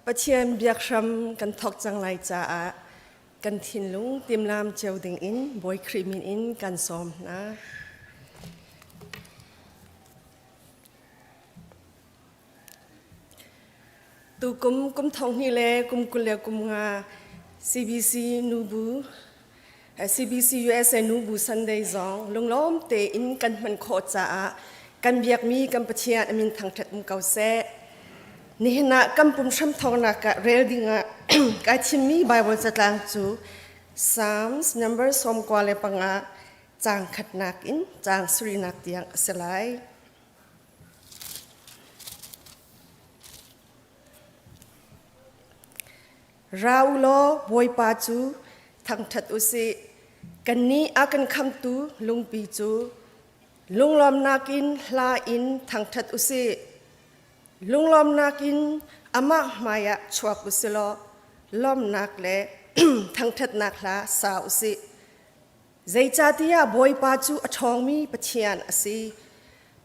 Pathian biak hram kan thawk cang lai caah kan thinlung timlam cio ding in Bawi Khrih min in kan sawm hna. Tukum kum thong hnih le kum 20 le kum nga CBC Nubu CBC USA Nubu Sunday zong lunglawm tein kan hman khawh caah kan biakmi kan Pathian a min thangṭhat um ko seh. Nihin ah kan pum hram thawknak ah rel dingah kai thimmi Bible catlang cu Psalms number 95 caang khatnak in caang sarihnak tiang a si lai. Ra u law Bawipa cu thangṭhat u sih. Kannih a kan khamtu lungpi cu lunglawmnak in hla in thangṭhat u sih. Lunglawmnak in amah hmaiah chuak u sih law lawmnak le thangṭhatnak hla sa u sih. Zeicahtiah Bawipa cu a ṭhawngmi Pathian a si.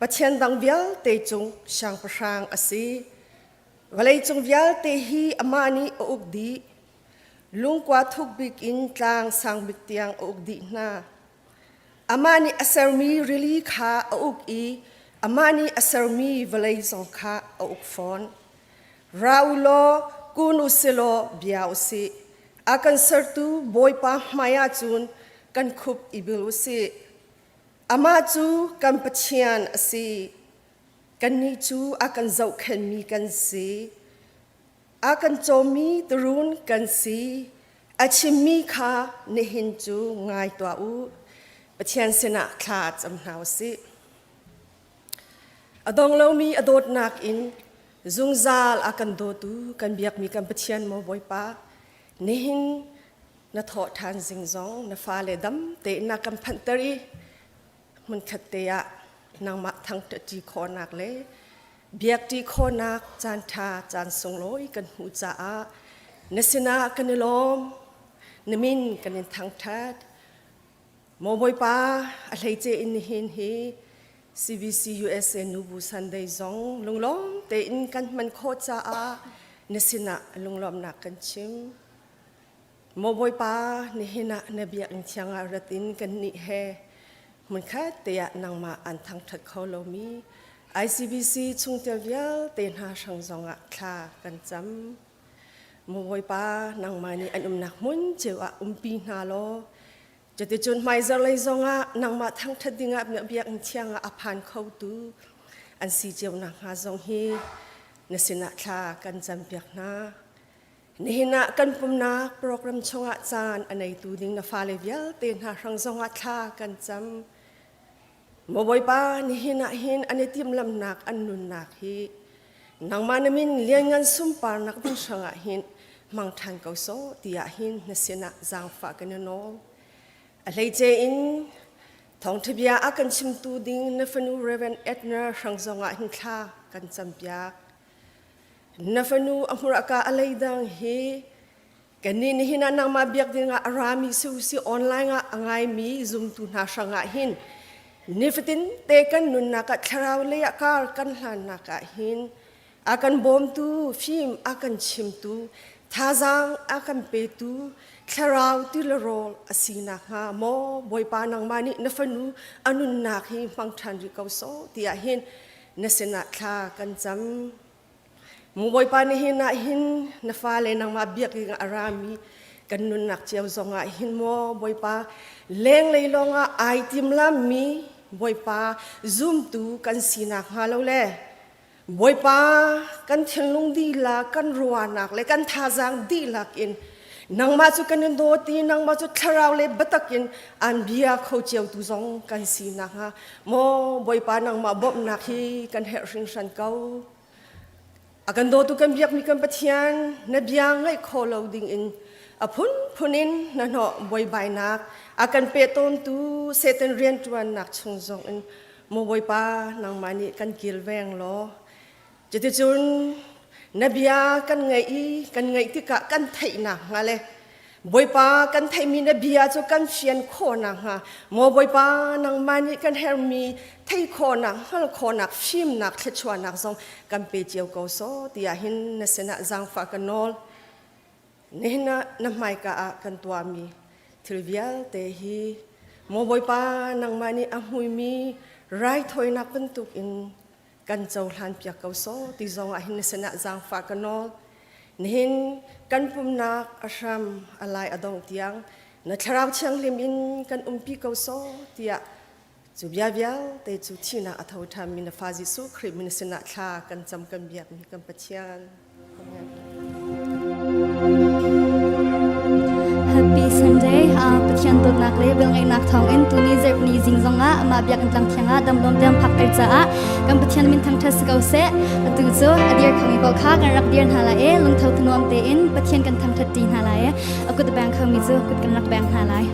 Pathian dang vialte cung siangpahrang a si. Vawleicung vialte hi amah nih a uk dih. Lungkua thuk bik in tlang sang bik tiang a uk dih hna. Amah nih a sermi rili kha a uk i amah nih a sermi vawlei zong kha a uk fawn. Ra u law kun u si law bia u sih. A kan sertu Bawipa hmaiah cun kan khup i bil u sih. Amah cu kan Pathian a si. Kannih cu a kan zohkhenhmi kan si. A kan cawmmi turuun kan si. A chimmi kha nihin cu ngai tuah u. Pathian sinah thla cam hna u sih. A dong lomi a dawtnak in zungzal a kan dawtu kan biakmi kan Pathian maw Bawipa, nihin na thawh ṭhan zing zong na fale dam tein na kan phanhter i hmunkhat te ah nangmah thangṭhatṭi khawhnak le biakṭi khawhnak caanṭha caan sunglawi kan hmuh caah na sinah kan i lawm. Na min kan in thangṭhat. Maw Bawipa, a hleice in nihin hi CBC USA Nubu Sunday zong lunglawm tein kan hman khawh caah na sinah lunglawmnak kan chim. Maw Bawipa, nihin ah na biakinn thiang ah rat in kannih he hmunkhat te ah nangmah an thangṭhat kho lomi ICBC chungtel vialte hna hrang zongah thla kan cam. Maw Bawipa, nangmah nih an umnak hmun cio ah umpi hna law, cuticun hmaizarh lei zongah nangmah thangṭhat dingah biakinn thiang ah a phan khotu an si cio nakhnga zong hi na sinah thla kan campiak hna. Nihin ah kan pumnak program chungah caan a neitu ding na fale vialte hna hrang zongah thla kan cam. Maw Bawipa, nihin ah hin an i timhlamnak an nunnak hi nangmah na min lianngan sunparnak ding hrangah hin hmang ṭhan ko sawh tiah hin na sinah zaangfah kan i nawl. A hleice in thawngṭha bia a kan chimtu ding na fanu Reverend Edna hrang zongah hin thla kan campiak. Na fanu a hmuraka a leidang hi kannih nihin ah nangmah biak dingah a rami si usih online ah a ngaimi zumtu hna hrangah hin nifatin te kan nunnak ah thlarau lei ah kar kan hlannak ah hin a kan bawmtu fim a kan chimtu thazaang a kan petu thlarau ti le rawl a si nakhnga maw Bawipa nangmah nih na fanu a nunnak hi hmang ṭhan rih ko sawh tiah hin na sinah thla kan cam. Bawipa nihin ah hin na fale nangmah biak ding a rami kan nunnak cio zongah hin maw Bawipa lenglei lawngah ai timlammi Bawipa zumtu kan sinak hnga lo le Bawipa kan thinlung dihlak kan ruahnak le kan thazaang dihlak in nangmah cu kan in dawt i nangmah cu thlarau le biatak in an bia kho cio tu zong kan si nakhnga Maw Bawipa nangmah bawmhnak hi kan herh hringhran ko. A kan dawtu kan biakmi kan Pathian na bia ngaih kho lo ding in a phunphun in na hnawh buaibainak a kan pe tawntu Satan rianṭuannak chung zong in maw Bawipa nangmah nih kan kilveng law cuticun na bia kan ngaih i kan ngaih tikah kan theih nakhnga le. Bawipa kan theihmi na bia cu kan fian khawh nakhnga maw Bawipa nangmah nih kan herhmi thei khawhnak hngal khawhnak fimnak thluachuahnak zong kan pe cio ko sawh tiah hin na sinah zaangfah ka nawl. Nihin ah na hmaika ah kan tuahmi thil vialte hi maw Bawipa nangmah nih a hmuimi raithawinak bantukin kan cohlan piak ko sawh ti zong ah hin na sinah zaangfah ka nawl. Nihin kan pumnak a hram a lai a dong tiang na thlarau thianghlim in kan umpi ko sawh tiah cu bia vialte cu thihnak a tho ṭhanmi na fa Jesuh Khrih min sinah thla kan cam kan biakmi kan Pathian. Amen. Happy Sunday. Pathian dawtnak le velngeihnak thawngin tuni zarhpini zing zongah amah biakinn tlang thiang ah damdawm tiang phakter caah kan Pathian min thangṭhat si ko seh. Atu cu a dir khomi paoh kha kan rak dir hna lai i lungtho thanuam tein Pathian kan thangṭhat ṭi hna lai i a kut a beng khomi cu kut kan rak beng hna lai.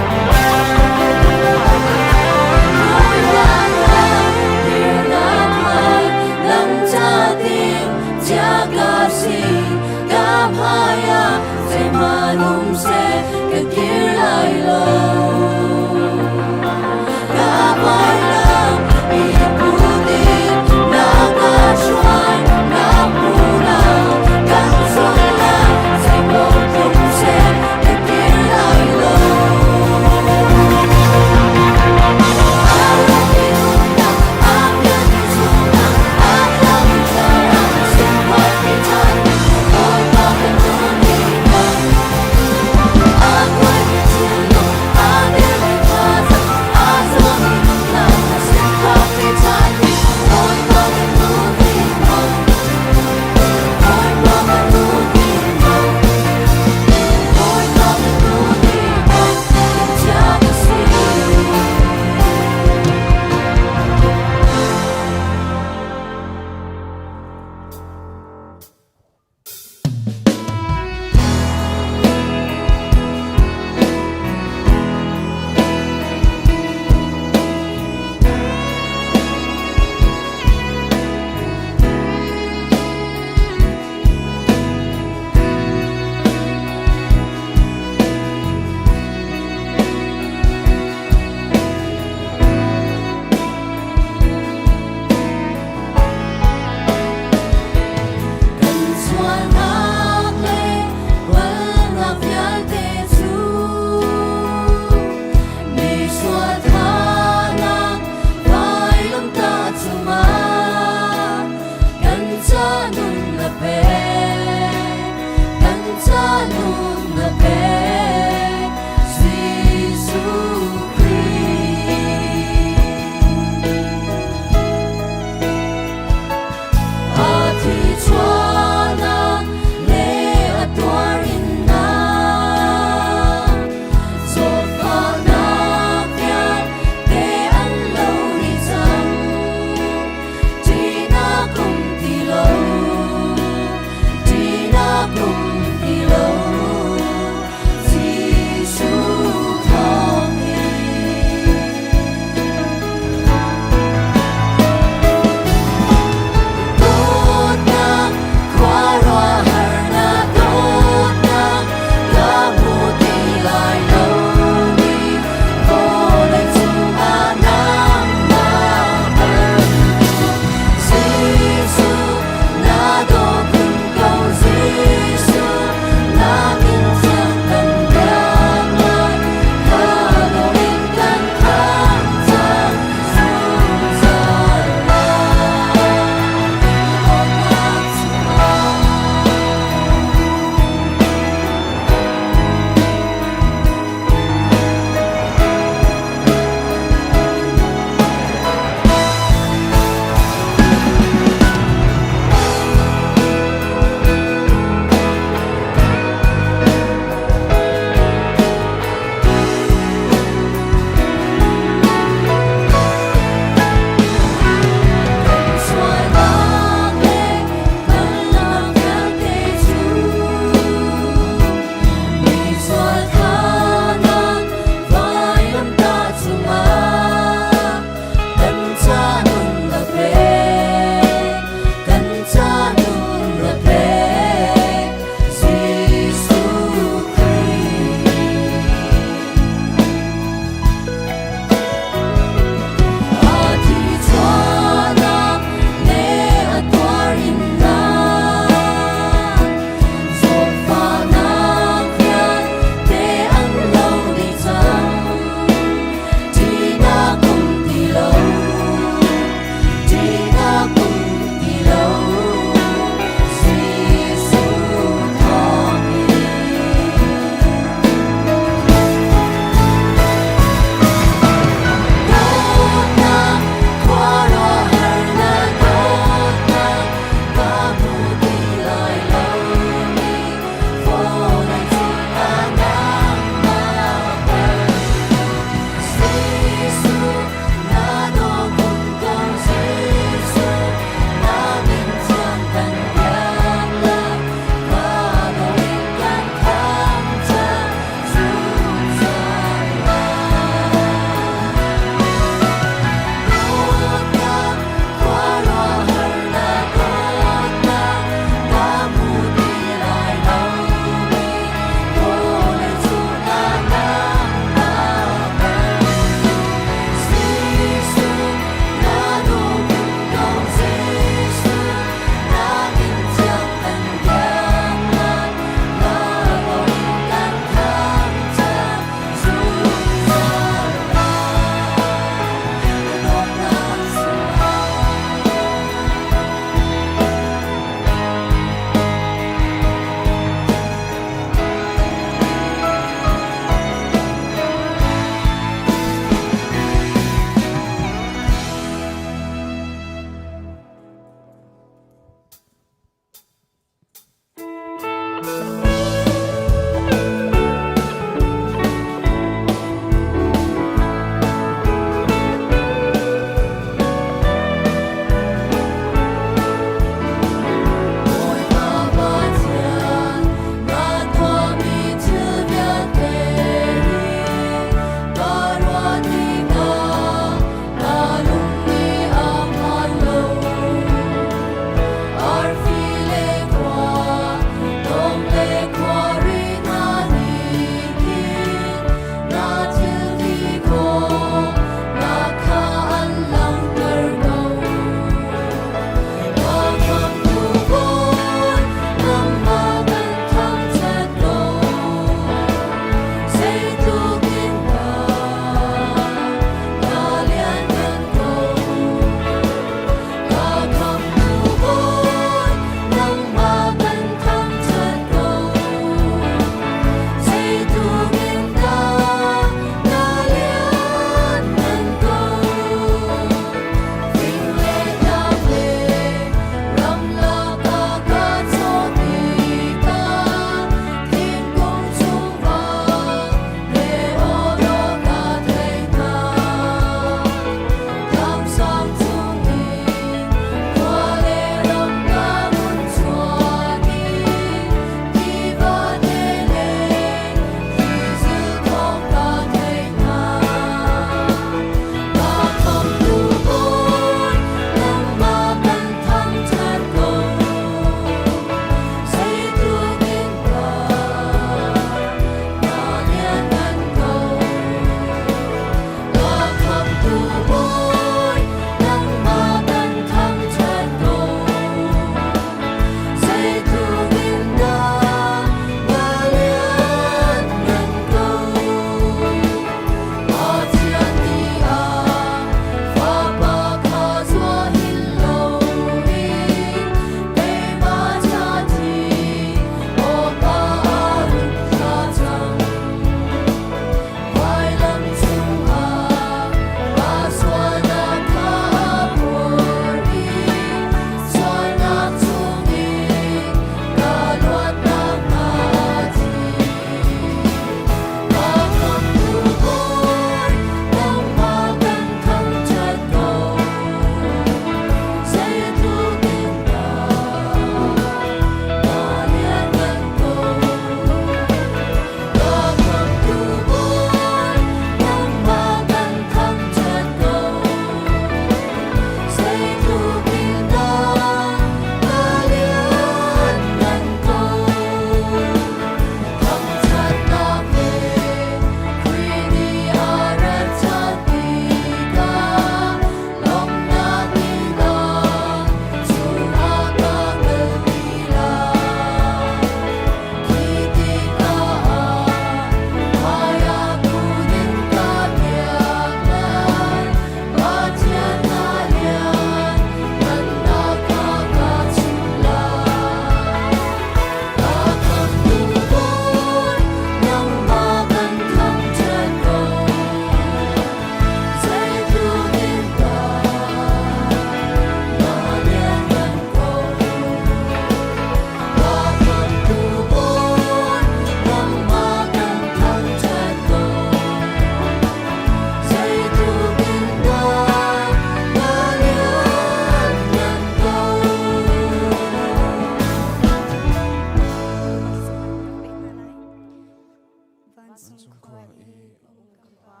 Khua i a um kan Pa,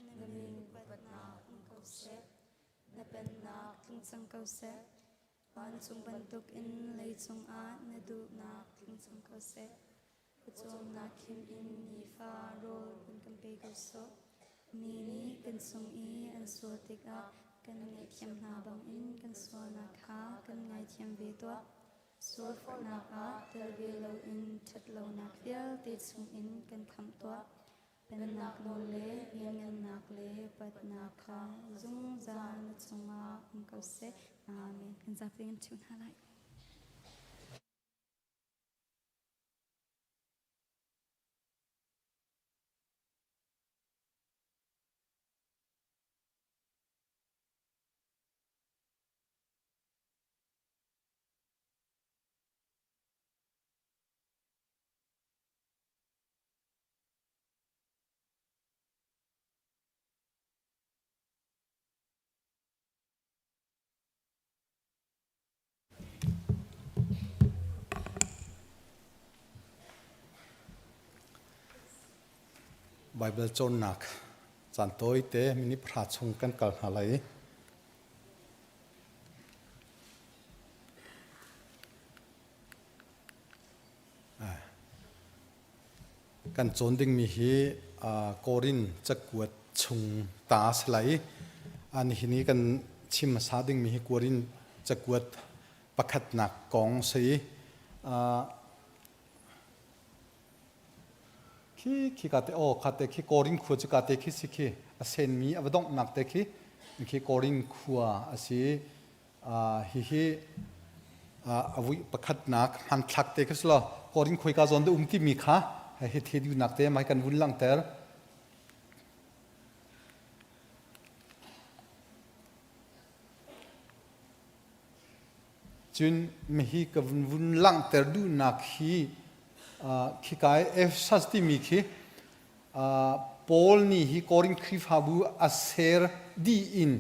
na min upatnak um ko seh. Na pennak tlung cang ko seh. Vancung bantukin leicung ah na duhnak tling cang ko seh. Pawcawmnak khim in nifa rawl vun kan pe ko sawh. Mi nih kan cung i an sual tikah kan ngaihthiam hna bangin kan sualnak kha kan ngaithiam ve tuah. Sualforhnak ah tel ve loin ṭhatlonak vialte chungin kan khamh tuah. Pennak nawl le lianngannak le upatnak kha zungzal na cungah um ko seh. Amen. Kan zapi in ṭhu hna lai. Baibal cawnnak caan tawite minute pahra chung kan kal hna lai. Kan cawn dingmi hi Korin cakuat chung ta a si lai. Nihin i kan chim hmasa dingmi hi Korin cakuat pakhatnak kong si. Khi khi ka te aw kha te khi Korin khua cu ka te khi si khi a senmi a va donghnak te khi khi Korin khua a si. Hihi a vui pakhatnak hmanthlak te kha si law Korin khoika zawn dah um timi kha hi the duhnak te mai kan vun langhter. Cun mihi ka vun vun langhter duhnak hi khika i Ephesus timi khi Paul nih hi Korin Khrihfabu a ser dih in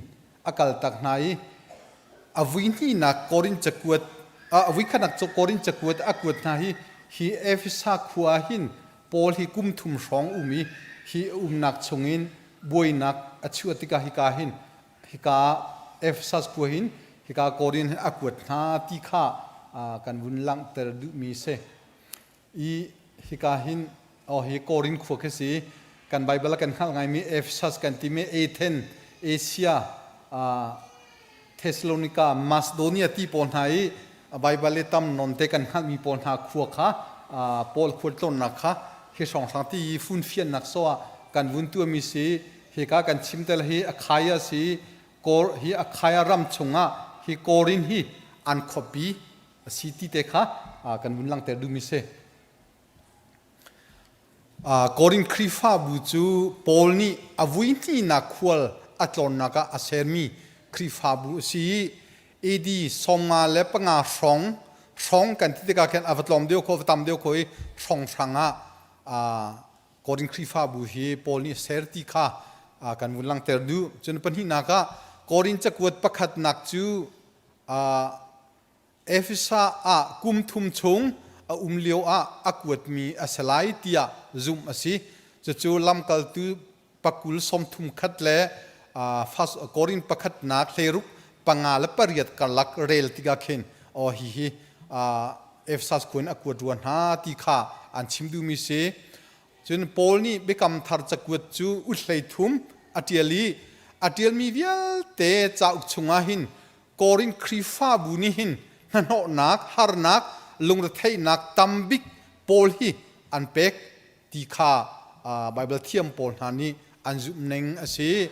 a kaltak hna i a vuihnihnak Korin cakuat a vuikhatnak Korin cakuat a kuat hna hi hi Efesa khua ah hin Paul hi kum thum hrawng um i hi umnak chungin buainak a chuah tikah hika hin hika Ephesus khua hin hika Korin hin a kuat hna ti kha kan vun langhter duhmi si. I hika hin oh hi Korin khua khi si kan Bible ah kan hngalh ngaimi Ephesus kan timi Athen Asia Thessalonica Macedonia ti pawl hna i Bible i tam non te kan hngalhmi pawl hna khua kha Paul khua tlawnnak kha hi hrawnghrang ti i funfiannak so ah kan vun tuahmi si hika kan chim tel hi Achaia si Kor hi Achaia ram chungah hi Korin hi an khuapi a si ti te kha kan vun langhter duhmi si. Korin Khrihfabu cu Paul nih a vuihnihnak khual a tlawnnak ah a sermi Khrihfabu a si i AD 55 hrawng hrawng kan ti tikah khin a va tlawm deuh kho va tam deuh kho i hrawng hrang ah Korin Khrihfabu hi Paul nih ser ti kha kan vun langhter duh. Cun pahnihnak ah Korin cakuat pakhatnak cu Efesa ah kum thum chung a um lio ah a kuatmi a si lai tiah zumh a si. Cucu lamkaltu pakul sawmthum khat le Korin pakhatnak hleiruk panga le pariat karlak rel tikah khin aw hihi Efesas khua in a kuat rua hna ti kha an chim duhmi si. Cun Paul nih Biakam Thar cakuat cu uthlei thum a ṭial i a ṭialmi vialte cauk chungah hin Korin Khrihfabu nih hin hnahnawhnak, harnak, lungretheihnak tambik pawl hi an pek ti kha Baibal thiam pawl hna nih an zumhning a si.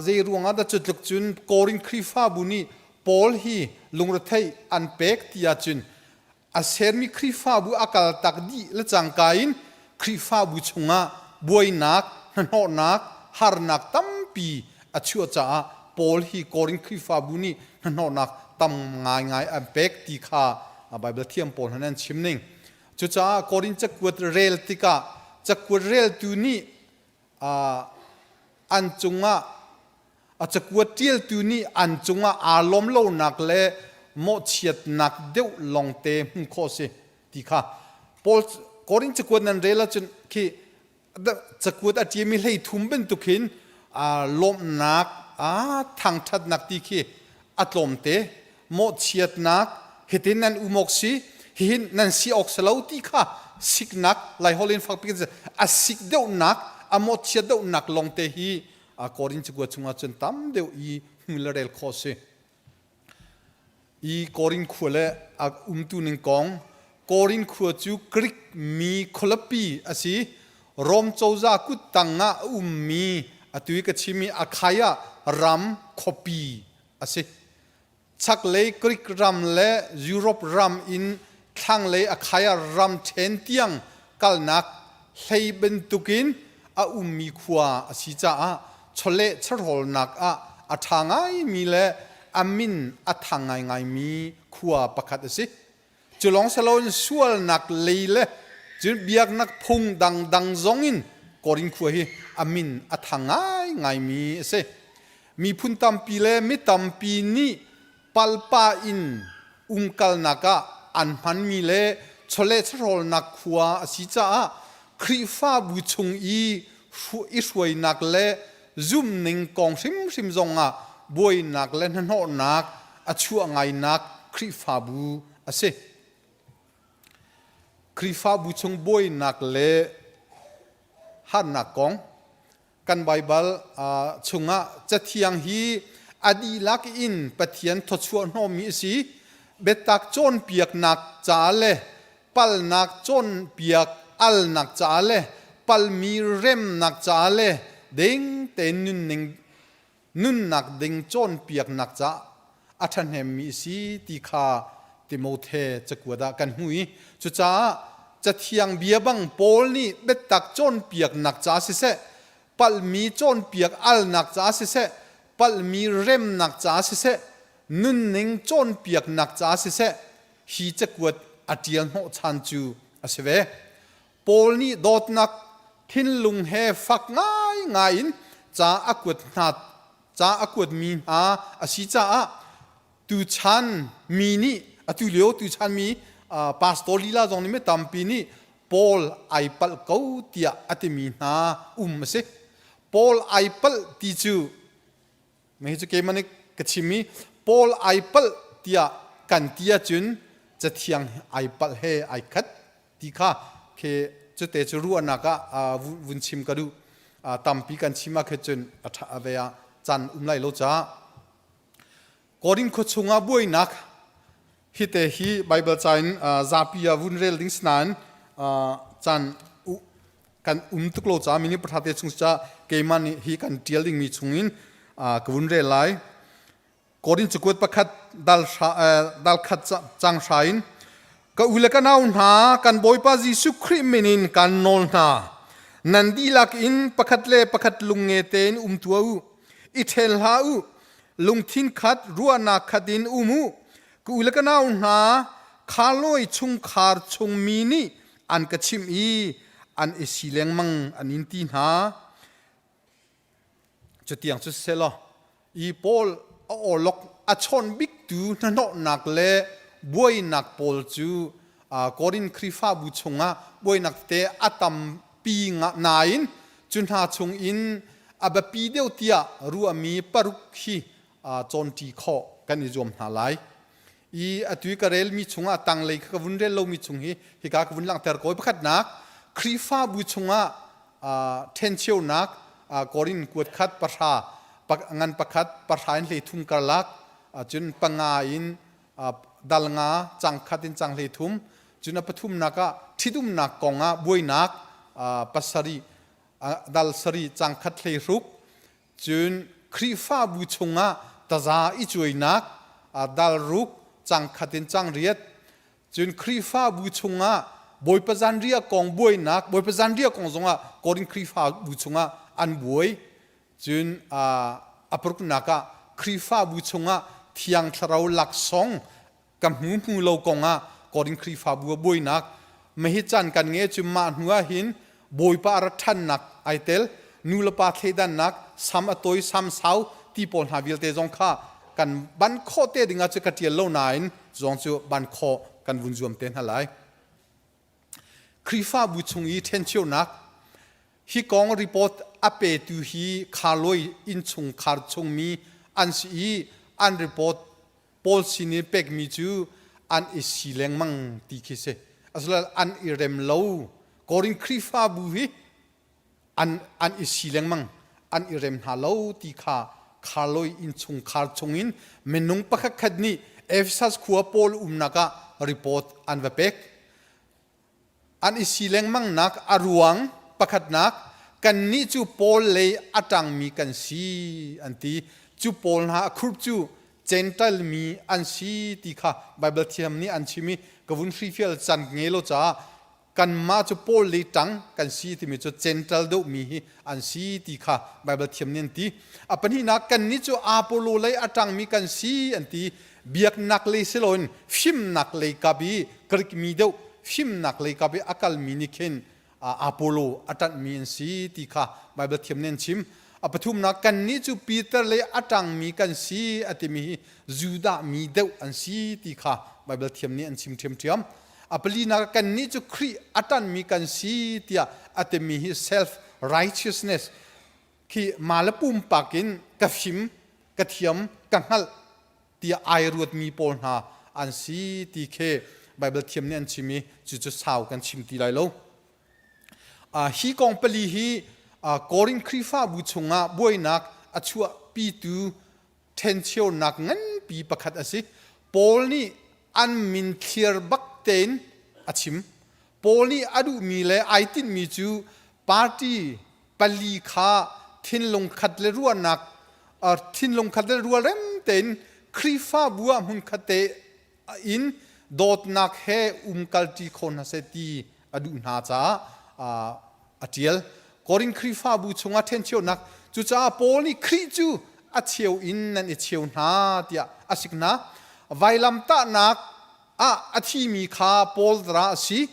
Zei ruangah dah cutluk cun Korin Khrihfabu nih Paul hi lungretheih an pek ti ahcun a sermi Khrihfabu a kaltak dih le cangka in Khrihfabu chungah buainak, hnahnawhnak, harnak tampi a chuah caah Paul hi Korin Khrihfabu nih hnahnawhnak tam ngaingai an pek ti kha Baibal thiam pawl hna an chim ning. Cucaah Korin cakuat rel tikah cakuat reltu nih an cungah A cakuat ṭialtu nih an cungah aa lawm lonak le mawhchiatnak deuh lawngte hmuh khawh a si ti kha Paul Korin cakuat nan rel ahcun khi Cakuat a ṭiami hlei thum bantuk hin lawmhnak, thangṭhatnak ti khi a tlawmte. Mawhchiatnak, hitin nan um awk si, hihin nan si awk si lo ti kha siknak, Laiholh in fakpi in a sik deuhnak, a mawhchiat deuhnak lawngte hi Korin cakuat chungah cun tam deuh i hmu le rel khawh a si. I Korin khua le a umtu ning kong Korin khua cu Greek mi khualipi a si. Rom cozah kut tang ah a ummi atu i ka chimmi Akhaia ram khuapi a si. Chaklei Greek ram le Europe ram in thlanglei Akhaia ram ṭhen tiang kalnak hlei bantukin a ummi khua a si caah chawleh chawhrawlnak ah a ṭha ngaimi le a min a thang ngaingaimi khua pakhat a si. Cu lawng si loin sualnak lei le cun biaknak phung dangdang zong in Korin khua hi a min a thang ngaingaimi a si. Miphun tampi le mi tampi nih palpa in umkalnak ah an hmanmi le chawleh chawhrawlnak khua a si caah Khrihfabu chung i i hruainak le zumhning kong hrimhrim zongah buainak le hnahnawhnak a chuah ngainak Khrihfabu a si. Khrihfabu chung buainak le harnak kong kan Baibal chungah Cathiang hi a dihlak in Pathian thawchuah hnawmmi a si. Biatak cawnpiaknak ca le palnak cawnpiak alnak ca le palmi remnak ca le ding tein nunning nunnak ding cawnpiaknak ca a ṭhahnemmi a si ti kha Timote cakuat ah kan hmu i cucaah Cathiang bia bang Paul nih biatak cawnpiaknak ca siseh, palhmi cawnpiak alnak ca siseh, palhmi remnak ca siseh, nunning cawnpiaknak ca siseh, hi cakuat a ṭial hnawhchan cu a si ve. Paul nih dawtnak thinlung he fak ngaingai in ca a kuat hna ca a kuatmi hna a si caah tuchan mi nih atu lio tuchan mi pastor lila zong nih mi tampi nih Paul ai palh ko tiah a timi hna um a si. Paul ai palh ti cu Mei cu keimah nih ka chim i Paul ai palh tiah kan ti ahcun Cathiang ai palh he ai khat ti kha khi cute cu ruahnak ah vun chim ka duh. Tampi kan chim ah khin cun a ṭha ve ah caan um lai lo caah Korin khua chungah buainak hite hi Baibal ca in zapi ah vun rel ding si nain caan kan um tuk lo caah minute pahra te chung caah keimah nih hi kan ṭial dingmi chungin ka vun rel lai. Korin cakuat pakhat dal, dal khat cang hra in ka u le ka nau hna kan Bawipa Jesuh Khrih min in kan nawl hna nan dihlak in pakhat le pakhat lungnge tein um tuah u i ṭhen hlah u lungthin khat ruahnak khat in um u ka u le ka nau hna khalawi chungkhar chungmi nih an ka chimh i an i si lengmang an in ti hna cutiang cu selaw i Paul a awlok a chawn biktu hnahnawhnak le buainak pawl cu Korin Khrihfabu chungah buainak te a tampi nain cu hna chung in a biapi deuh tiah ruahmi paruk hi cawnṭi khawh kan i zuam hna lai. I atu i ka relmi chungah tanglei ka vun rel lomi chung hi hika ka vun langhter ko. Pakhatnak, Khrihfabu chungah ṭhencheunak Korin kuat khat pahra ngan pakhat pahra in hlei thum karlak cun panga in dal nga cang khat in cang hlei thum cun a pathumnak ah ṭhitumnak kong ah buainak pasarih dal sarih cang khat hlei hruk Cun Khrihfabu chungah taza i cuainak dal ruk cang khat in cang riat. Cun Khrihfabu chungah Bawipa zanriah kong buainak, Bawipa zanriah kong zongah Korin Khrihfabu chungah an buai. Cun a paruknak ah Khrihfabu chungah Thiang Thlarau laksawng ka hmu hmu lo kong ah Korin Khrihfabu a buainak mahi caan kan nge cu mah hnu ah hin Bawipa a rat ṭhannak ai tel nu le pa thleidannak sam a tawi sam sau ti pawl hna vialte zong kha kan ban khawh te ding ah cu ka ṭial lo nain zong cu ban khawh kan vun zuam te hna lai Khrihfabu chung i ṭhencheunak. Hi kong report a petu hi Kharloi innchungkhar chungmi an si i an report pawl sin i pekmi cu an i si lengmang ti khi si. Asilo an i rem lo. Korin Khrihfabu hi an, an i si lengmang. An i rem hna lo ti kha Kharloi innchungkhar chungin minung pakhat khat nih Ephesus khua Paul umnak ah report an va pek. An i si lengmangnak a ruang pakhatnak kannih cu Paul lei a ṭangmi kan si an ti. Cu Paul hna a khurp cu Jentail mi an si ti kha Baibal thiam nih an chim i ka vun hrifial can nge lo caah kanmah cu Paul lei ṭang kan si timi cu Jentail deuhmi hi an si ti kha Baibal thiam nih an ti. A pahnihnak kannih cu Apollo lei a ṭangmi kan si an ti. Biaknak lei si loin fimnak lei kap i Greek mi deuh fimnak lei kap i a kalmi nih khin Apollo a ṭanhmi an si ti kha Baibal thiam nih an chim. A pathumnak kannih cu Peter lei a ṭangmi kan si a timi hi Judah mi deuh an si ti kha Baibal thiam nih an chim ṭhiamṭhiam. A palinak kannih cu Khrih a ṭanhmi kan si tiah a timi hi self righteousness khi mah le pumpak in ka fim ka thiam ka hngalh tiah ai ruatmi pawl hna an si ti khi Baibal thiam nih an chim i cucu sau kan chim ti lai lo. Hi kong pali hi Korin Khrihfabu chungah buainak a chuahpitu ṭhencheunak nganpi pakhat a si. Paul nih an min thliar bak tein a chim. Paul nih a duhmi le ai tinhmi cu party pali kha thinlung khat le ruahnak thinlung khat le rualrem tein Khrihfabu ah hmunkhat te in dawtnak he umkalṭi kho hna seh ti a duh hna caah a ṭial. Korin Khrihfabu chungah ṭhencheunak cucaah Paul nih Khrih cu a cheu in nan i cheu hna tiah a sik hna. Vailamtahnak ah a thimi kha Paul dara a si.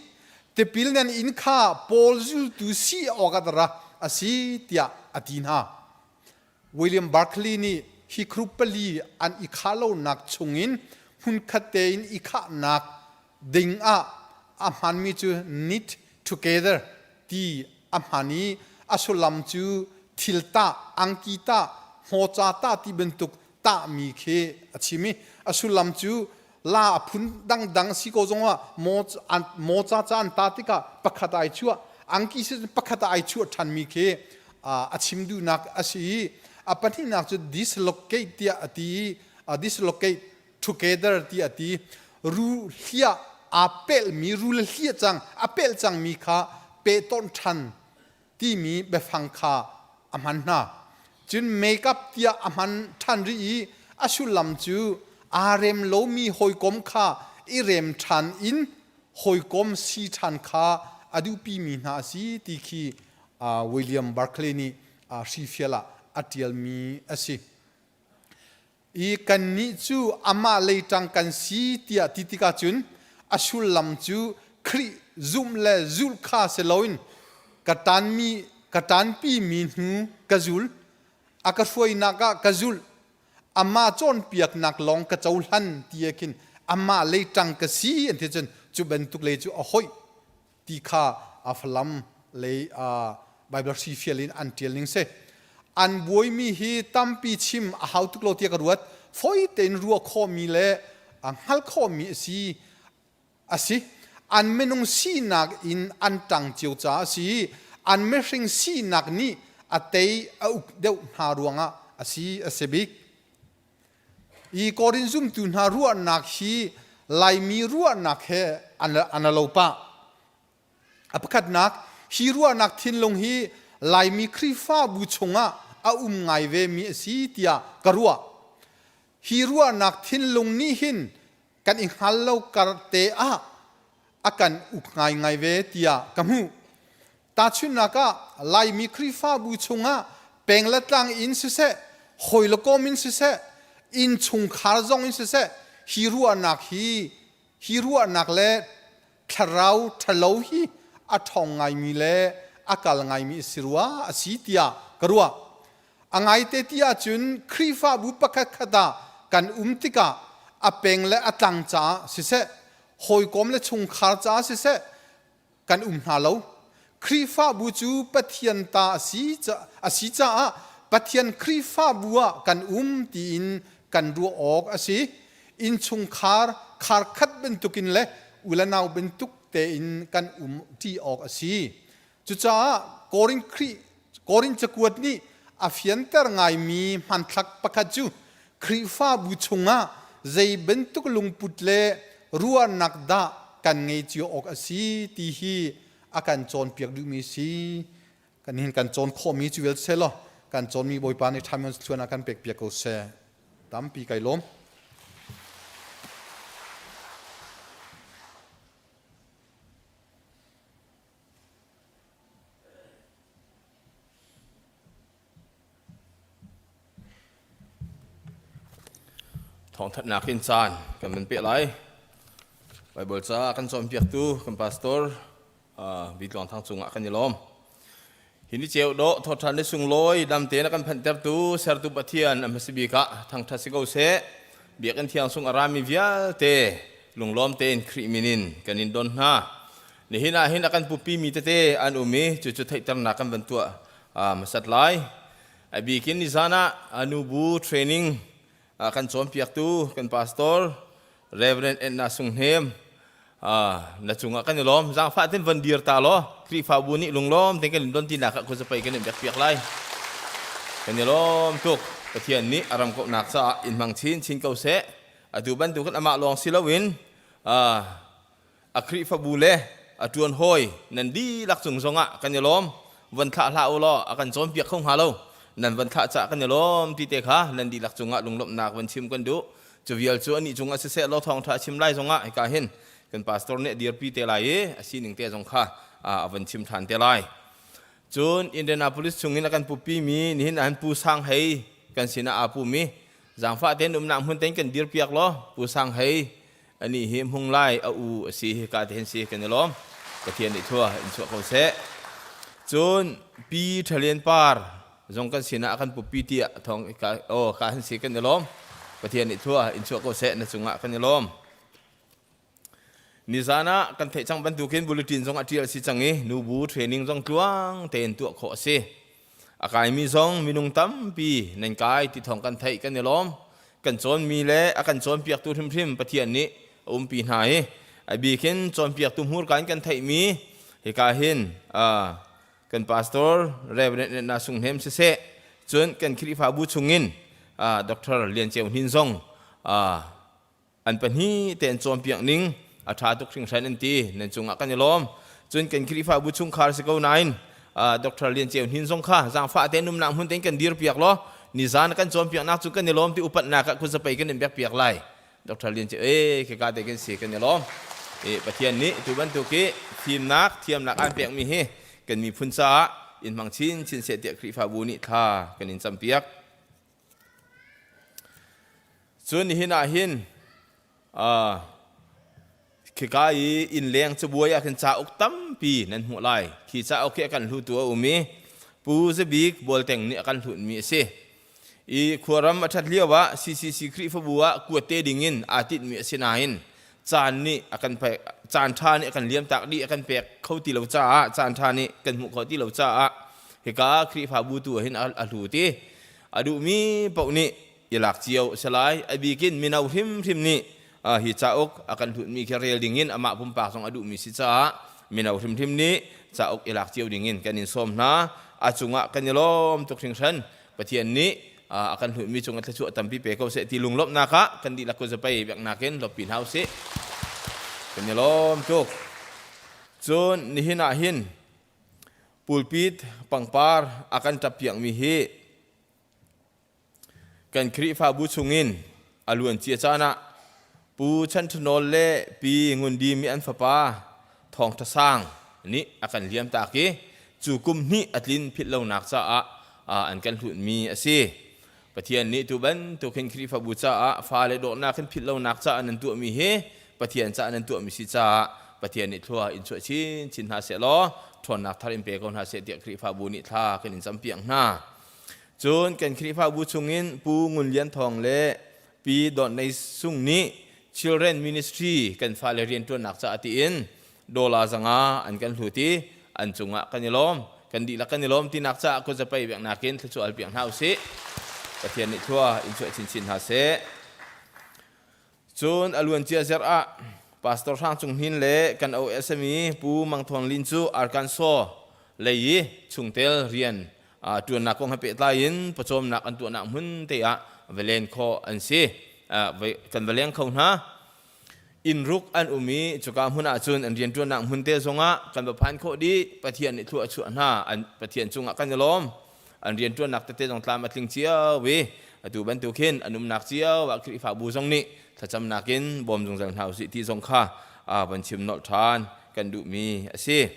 Tipil nan in kha Paul zultu si awkah dara a si tiah a ti hna. William Barclay nih hi group pali an i khah lonak chungin hmunkhat tein i khahnak ding ah a hmanmi cu knit together ti a hman i a sullam cu thil tah, angki tah, hmawca tah ti bantuk tahmi khi a chim i a sullam cu la a phun dangdang si ko zongah mawca ca an ta tikah pakhat ai chuah angki si pakhat ai chuah ṭhanmi khi a chim duhnak a si i a pahnihnak cu dislocate tiah a ti i dislocate together tiah a ti ru hliah aa pelhmi ru le hliah cang a pelh cangmi kha pehtonh ṭhan timi biafang kha a hman hna. Cun makeup tiah a hman ṭhan rih i a sullam cu aa rem lomi hawikom kha i rem ṭhan in hawikom si ṭhan kha a duhpimi hna a si ti khi William Barclay nih hrifial ah a ṭialmi a si. I kannih cu amah lei ṭang kan si tiah ti tikah cun a sullam cu Khrih zumh le zulh kha si loin ka ṭanmi ka ṭanpimi hnu ka zul, a ka hruainak ah ka zulh, amah cawnpiaknak lawng ka cohlan ti ah khin amah lei ṭang ka si an ti cun cu bantuk lei cu a hoih ti kha a Falam lei Baibal hrifial in an ṭial ning si. An buaimi hi tampi chim a hau tuk lo tiah ka ruat. Fawi tein ruah khawhmi le hngalh khawhmi a si. A si. An minung sinak in an ṭang cio caah a si i an mihring sinak nih a tei a uk deuh hna ruangah a si a si bik. I Korin zumtu hna ruahnak hi Laimi ruahnak he an lo pah. A pakhatnak, hi ruahnak thinlung hi Laimi Khrihfabu chungah a um ngai vemi a si tiah ka ruah. Hi ruahnak thinlung nih hin kan i hngal lo kar te ah a kan uk ngaingai ve tiah ka hmuh. Tahchunhnak ah Laimi Khrihfabu chungah peng le tlang in siseh, hawi le kom in siseh, innchungkhar zong in siseh, hi ruahnak hi hi ruahnak le thlarau ṭhalo hi a ṭhawng ngaimi le a kal ngaimi a si rua a si tiah ka ruah. A ngaite ti ahcun Khrihfabu pakhat khat ah kan um tikah a peng le a tlang caah siseh, hawikom le chungkhar caah siseh, kan um hna lo. Khrihfabu cu Pathian ta a si caah Pathian Khrihfabu ah kan um tiin kan ruah awk a si. Innchungkhar kharkhat bantukin le u le nau bantuk tein kan um ṭi awk a si. Cucaah Korin Khrih Korin cakuat nih a fianter ngaimi hmanthlak pakhat cu Khrihfabu chungah zei bantuk lungput le ruahnak dah kan ngei cio awk a si ti hi a kan cawnpiak duhmi si. Kan hin kan cawn khawhmi cu vial seh law kan cawnmi Bawipa nih ṭhamion thluan a kan pekpiak ko seh. Tampi kai lawm. Thawngthanhnak in caan kan van peh lai. Bible ca kan cawnpiaktu kan pastor Bi Tluang Thang cungah kan i lawm. Hi ni ceu dawh thawṭhan le sunglawi damte na kan phanhtertu sertu Pathian a hmasa bik ah thangṭhat si ko seh. Biakinn thiang sung a rami vialte lunglawm tein Khrih min in kan in don hna. Nihin ah hin a kan pupi mi tete an um i cucu theihternak kan van tuah hmasat lai. A bikin nizan ah nubu training kan cawnpiaktu kan pastor Reverend Edna Sung Hnem na cungah kan i lawm. Zaangfah ten van dir ta law Khrihfabu nih lunglawm ten kan in don tinak ah khuazapai kan in pek lai. Kan i lawm tuk. Pathian nih a ram kauhnak caah in hmang chin chin ko seh. Atu bantukin amah lawng si loin a Khrihfabu le a ṭuan hawi nan dihlak cung zongah kan i lawm. Van thlah hlah u law a kan cawnpiak kho hnga lo. Nan van thlah caah kan i lawm ti te kha nan dihlak cungah lunglawmhnak van chim kan duh. Cu vial cu anih cungah siseh law thawngṭha a chim lai zongah hika hin kan pastor nih a dirpi te lai i a sining te zong kha a van chim ṭhan te lai. Cun Indianapolis chungin a kan pupimi nihin ah hin Pu Sang Hei kan sinah aa pumi zaangfah tein umnak hmun tein kan dirpiak law Pu Sang Hei Anih hi hmung lai a u a si hika te hin si kan i lawm. Pathian nih thua in chuah ko seh. Cun Pi Thalian Par zong kan sinah a kan puppi tiah thawng ka oh ka hin si kan i lawm. Pathian nih thua in chuah ko seh na cungah kan i lawm. Nizan ah kan theih cang bantukin bulletin zong a ṭial si cang i nubu training zong tluang tein tuah khawh a si. A kaimi zong minung tampi nan kai ti thawng kan theih kan i lawm. Kan cawnmi le a kan cawnpiaktu hrimhrim Pathian nih a umpi hna i a bikin cawnpiaktu hmurka in kan theihmi hika hin kan pastor Reverend Na Sung Hnem siseh cun kan Khrihfabu chungin Dr. Lian Ceu Hnin zong an pahnih tein cawnpiak ning a ṭha tuk hringhran an ti nan cungah kan i lawm cun kan Khrihfabu chungkhar si ko nain Dr. Lian Ceu Hnin zong kha zaangfah tein umnak hmun tein kan dirpiak law nizan kan cawnpiaknak cu kan i lawm ti upatnak ah kuzapei kan in pekpiak lai Dr. Lian Ceu e khika te kan si kan i lawm e Pathian nih tu bantuk hi fimnak thiamnak an pekmi hi kan miphun caah in hmang chin chin seh tiah Khrihfabu nih thla kan in campiak Cun nihin ah hin khika i innleng cabuai ah khin cauk tampi nan hmuh lai. Khi cauk hi a kan hlutu a um i Pu Zabik Bualteng nih a kan hlutmi a si. I khuaram a ṭhat lio ah CCC Khrihfabu ah kuat te dingin aa tinhmi a si nain caan nih a kan pek caan ṭha nih a kan liamtak dih a kan pek kho ti lo caah caan ṭha nih kan hmuh khawh ti lo caah hika Khrihfabu tu ah hin a hlut i a duhmi paoh nih i lak cio a si lai. A bikin mino hrimhrim nih hi cauk a kan hlutmi khi rel dingin amah pumpak zong a duhmi si caah mino hrimhrim nih cauk i lak cio dingin kan in sawm hna. A cungah kan i lawm tuk hringhran. Pathian nih a kan hlutmi cung a thluachuah tampi pe ko seh ti lunglawmhnak ah kan dihlak ko zapei biaknak in lawmhpi hna usih. Kan i lawm tuk. Cun nihin ah hin Pulpit pangpar a kan ṭappiakmi hi kan Khrihfabu chungin a luancia caan ah Pu Chan Ṭha Nawl le Pi Ngun Dim i an fapa Thawng Ṭha Sang nih a kan liamtak i cu kum hnih a tlin philh lonak caah an kan hlutmi a si. Pathian nih tu bantuk hin Khrihfabu caah fale dawtnak hin philh lonak caah nan tuahmi hi Pathian caah nan tuahmi si caah Pathian nih thlua in chuah chinchin hna seh law ṭhawnnak thar in pe ko hna seh tiah Khrihfabu nih thla kan in campiak hna. Cun kan Khrihfabu chungin Pu Ngun Lian Thawng le Pi Dawt Nei Sung nih Children Ministry kan fale rianṭuannak caah tiin dollar 500 an kan hlut i An cungah kan i lawm. Kan dihlak kan i lawm tinak caah kutzapai biaknak in thluachuah al piak hna usih. Pathian nih thlua in chuah chinchin hna seh. Cun a luancia zarh ah Pastor Hrang Cung Hnin le kan OSM i Pu Mang Thawng Lin cu Arkansas lei i chungtel rian ṭuannak kong he pehtlai in pawcawmnak an tuahnak hmun te ah va len khawh an si. Kan va leng kho hna. Inn ruk an um i cuka hmun ah cun an rianṭuannak hmun te zongah kan va phan khawh dih. Pathian nih thlua a chuah hna. An Pathian cungah kan i lawm. An rianṭuannak tete zong tlam a tling cio i atu bantuk hin an umnak cio ah Khrihfabu zong nih thlacamnak in bawm zungzal hna usih ti zong kha van chim nolh ṭhan kan duhmi a si.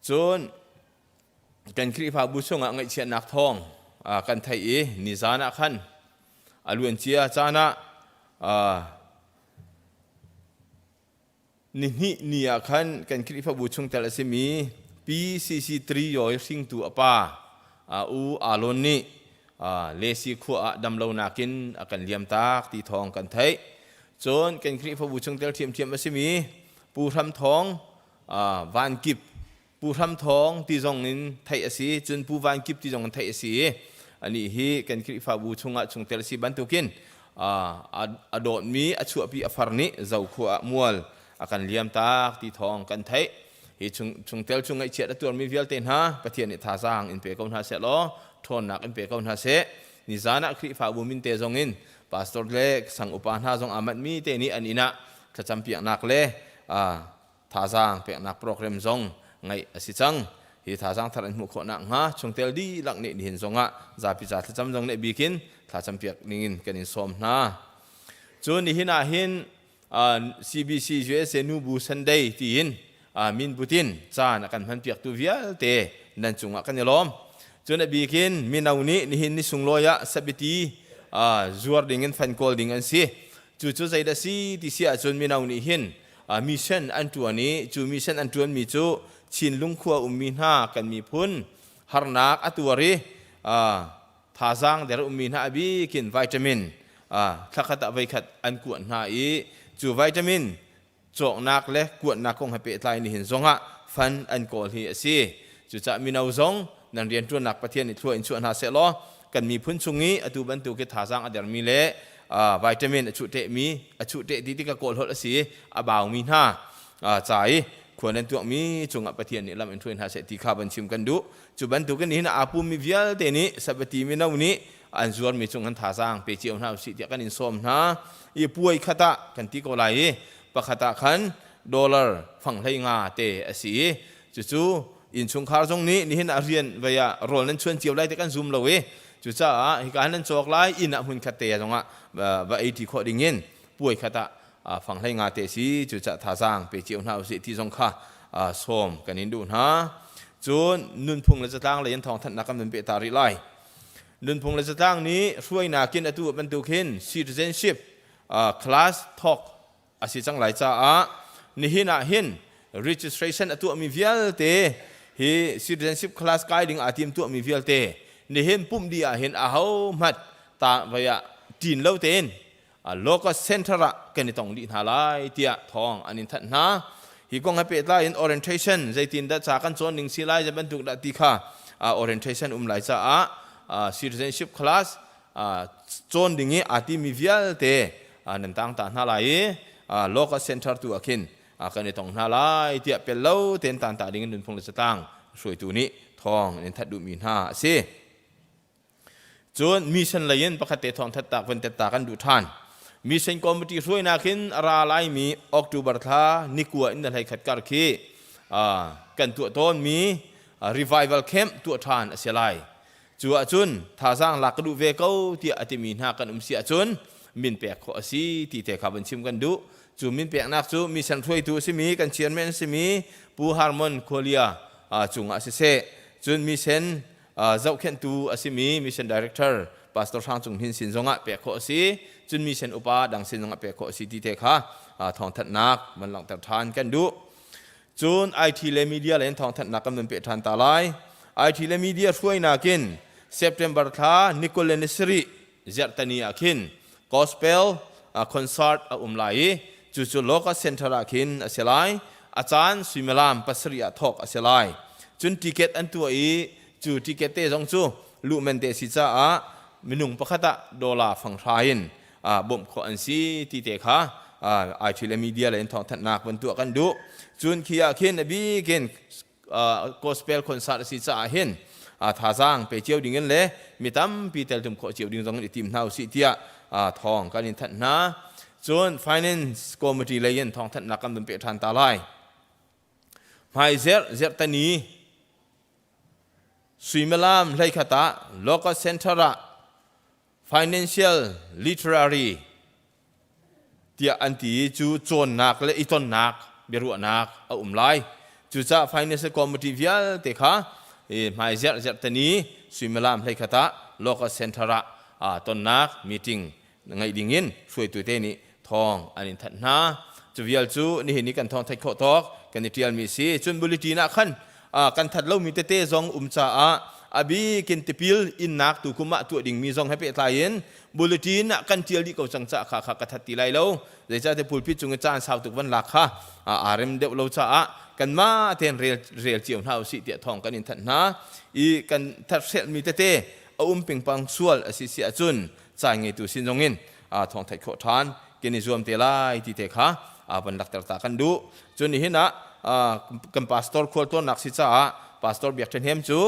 Cun kan Khrihfabu chungah ngaihchiatnak thawng kan theih i nizan ah khan a luancia caan ah Nihnih ni ah khan kan Khrihfabu chungtel a simi PCC Triyoy hringtu a pa U Alon nih Lesi khua ah damlonak in a kan liamtak ti thawng kan theih. Cun kan Khrihfabu chungtel ṭhiamṭhiam a simi Pu Hram Thawng Van Kip Pu Hram Thawng ti zong in theih a si, cun Pu Van Kip ti zong in theih a si i anih hi kan Khrihfabu chungah chungtel a si bantukin a dawtmi a chuahpi a far nih Zokhua ah mual a kan liamtak ti thawng kan theih. Hi chungtel chung ngaihchiat a tuarmi vialte hna Pathian nih thazaang in pe ko hna seh law ṭhawnnak in pe ko hna seh. Nizan ah Khrihfabu min te zong in pastor le sang upa hna zong aa manhmi te nih an inn ah thlacampiaknak le thazaang peknak program zong ngeih a si cang. Hi thazaang thar an hmuh khawh nakhnga chungtel dihlak nih nihin zongah zapi ca thlacam zong nih bikin thlacam piak dingin kan in sawm hna. Cun nihin ah hin CBC USA Nubu Sunday tiin min butin caan a kan hman piaktu vialte nan cungah kan i lawm. Cun a bikin mino nih nihin ni sunglawi ah sabiti zuar dingin fan kawl ding an si. Cucu zeidah si ti si ahcun mino nih hin mission an ṭuan i cu mission an ṭuanmi cu Chinlung khua ummi hna kan miphun harnak a tuar i thazaang der ummi hna a bikin vitamin thlakhat ah voikhat an kuat hna i cu vitamin cawknak le kuatnak kong he pehtlai nihin zongah fund an kawl hi a si. Cucaah mino zong nan rianṭuannak Pathian nih thlua in chuah hna seh law kan miphun chung i atu bantuk hi thazaang a dermi le vitamin a chuhtehmi a chuhteh ti tikah kawl holh a si i a baumi hna ca i khua nan tuakmi cungah Pathian nih lam in hruai hna seh ti kha van chim kan duh. Cu bantukin nihin aa pummi vialte nih Sabati mino nih an zuarmi cung an thazaang pe cio hna usih tiah kan in sawm hna. I puai khat ah kan ti ko lai i pakhat ah khan dollar fang hlei nga te a si i cucu innchungkhar zong nih nihin ah rian vei ah rawl nan chuan cio lai ti kan zum lo i cucaah hika nan cawk lai inn ah hmun khat te zongah va ei ṭi khawh ding in puai khat ah fang hlei nga te si cucaah thazaang pe cio hna usih ti zong kha sawm kan in duh hna. Cun nunphung le zatlang lei in thawngthanhnak kan van peh ta rih lai. Nunphung le zatlang nih hruainak in atu bantuk hin citizenship class thawk a si cang lai caah nihin ah hin registration a tuahmi vialte hi citizenship class kai ding aa tim tuahmi vialte nihin pumh dih ah hin aho hmat ta vai ah ṭin lo tein local center ah kan i tong dih hna lai tiah thawng an in thanh hna. Hi kong he pehtlai in orientation zeitin dah ca kan cawn ning si lai zei bantuk dah ti kha orientation um lai caah citizenship class cawn ding i aa timi vialte nan tang ta hna lai i local center tu ah khin kan i tong hna lai tiah pel lo tein tan ta ding in nunphung le catlang hruaitu nih thawng in that duhmi hna a si. Cun mission lei in pakhat te thawng that tak van tet ta kan duh ṭhan. Mission committee hruainak in a ra laimi October thla nikua in na hlei khat kar khi kan tuah tawnmi revival camp tuah ṭhan a si lai. Cu ahcun thazaang lak ka duh ve ko tiah a timi hna kan um si ahcun min pek khawh a si ti te kha van chim kan duh. Cu min peknak cu mission hruaitu a simi kan chairman a simi Pu Harmon Khualia cungah siseh, cun mission zohkhenhtu a simi mission director Pastor Hrang Cung Hnin sin zongah pek khawh a si, cun mission upa dang sin zongah pek khawh a si ti te kha thawngthanhnak van langhter ṭhan kan duh. Cun IT le media lei in thawngthanhnak kan vun peh ṭhan ta lai. IT le media hruainak in September thla ni 27 zarhtani ah khin gospel concert a um lai i cucu local center ah khin a si lai. A caan suimilam pasarih ah thawk a si lai. Cun ticket an tuah i cu ticket te zong cu luh men te si caah minung pakhat ah dollar fanghra in bawmh khawh an si ti te kha IT le media lei in thawngthanhnak van tuah kan duh. Cun khi ah khin a bikin gospel concert a si caah hin thazaang pe cio ding in le mi tampi teltum khawh cio ding zong in i tim hna usih tiah thawng kan in thanh hna. Cun finance committee lei in thawngthanhnak kan vun peh ṭhan ta lai. Hmaizerh zerhtani suimilam hleikhat ah local center ah financial literary tiah an ti i cu cawnnak le i tonnak biaruahnak a um lai. Cucaah financial committee vialte kha hmaizerh zerhtani suimilam hleikhat ah local center ah tonnak meeting ngeih ding in hruaitu te nih thawng an in thanh hna. Cu vial cu nihin i kan thawng theih khawh tawk kan i ṭialmi si. Cun bulletin ah khan kan that lomi tete zong um caah a bikin tipil innak tu kum ah tuah dingmi zong he pehtlai in bulletin ah kan ṭial dih ko cang caah kha kha ka that ti lai lo. Zeicahtiah pulpit cung i caan sau tuk van lak kha aa rem deuh lo caah kanmah tein rel, rel cio hna usih tiah thawng kan in thanh hna. I kan that hrelhmi tete a um pingpang sual a si si ahcun caan ngeitu sin zong in thawng theih khawh ṭhan kan i zuam te lai ti te kha van lakter ta kan duh. Cun nihin ah kan pastor khualtlawnnak si caah Pastor Biak Ṭha Hnem cu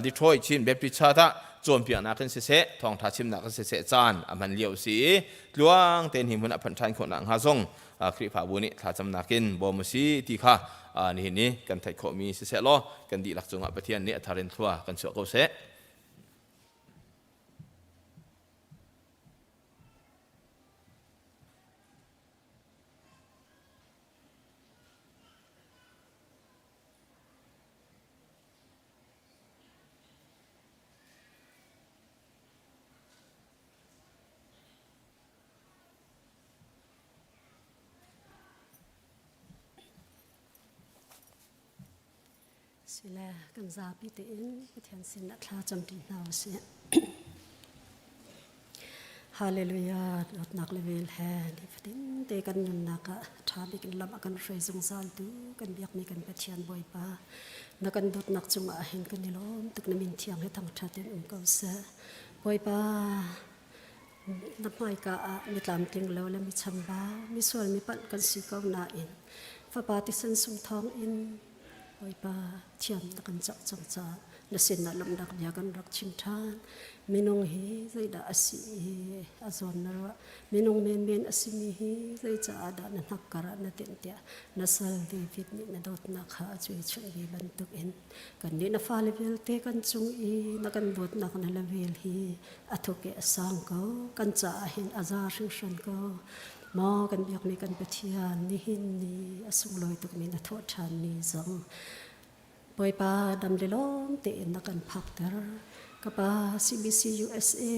Detroit Chin Baptist Church ah cawnpiaknak in siseh thawngṭha chimnak in siseh caan a hman lio si i tluang tein hi hmun a phanh ṭhan khawh nakhnga zong Khrihfabu nih thlacamnak in bawm u si ti kha nihin i kan theih khawhmi siseh law kan dihlak cungah Pathian nih a thar in thlua kan chuah ko seh. Sile kan zapi tein Pathian sin ah thla cam ṭi hna usih. Hallelujah dawtnak le vel he nifatin te kan nunnak ah ṭha bik in lam a kan hruai zungzal tu kan biakmi kan Pathian Bawipa na kan dawtnak cungah hin kan i lawm tuk na min thiang he thangṭhat in um ko seh. Bawipa na hmaika ah mi tlamtling lo le mi chambau mi sual mi palh kan si ko nain fapa tisen sung thawng in Bawipa thiam na kan cawh cang caah na sinah lawmhnak bia kan rak chim ṭhan. Minung hi zeidah a si i a zawn na ruah? Minung menmen a simi hi zeicaah dah na hnakkar ah na tinh tiah na sal David nih na dawtnak kha a cuichunh ve bantukin kannih na fale vialte kan cung i na kan dawtnak na level hi a thuk i a sang ko. Kan caah hin a za hringhran ko. Maw kan biakmi kan Pathian, nihin ni a sunglawi tukmi na thawh ṭhan ni zong Bawipa dam le lawm tein na kan phakter. Ka pa CBC USA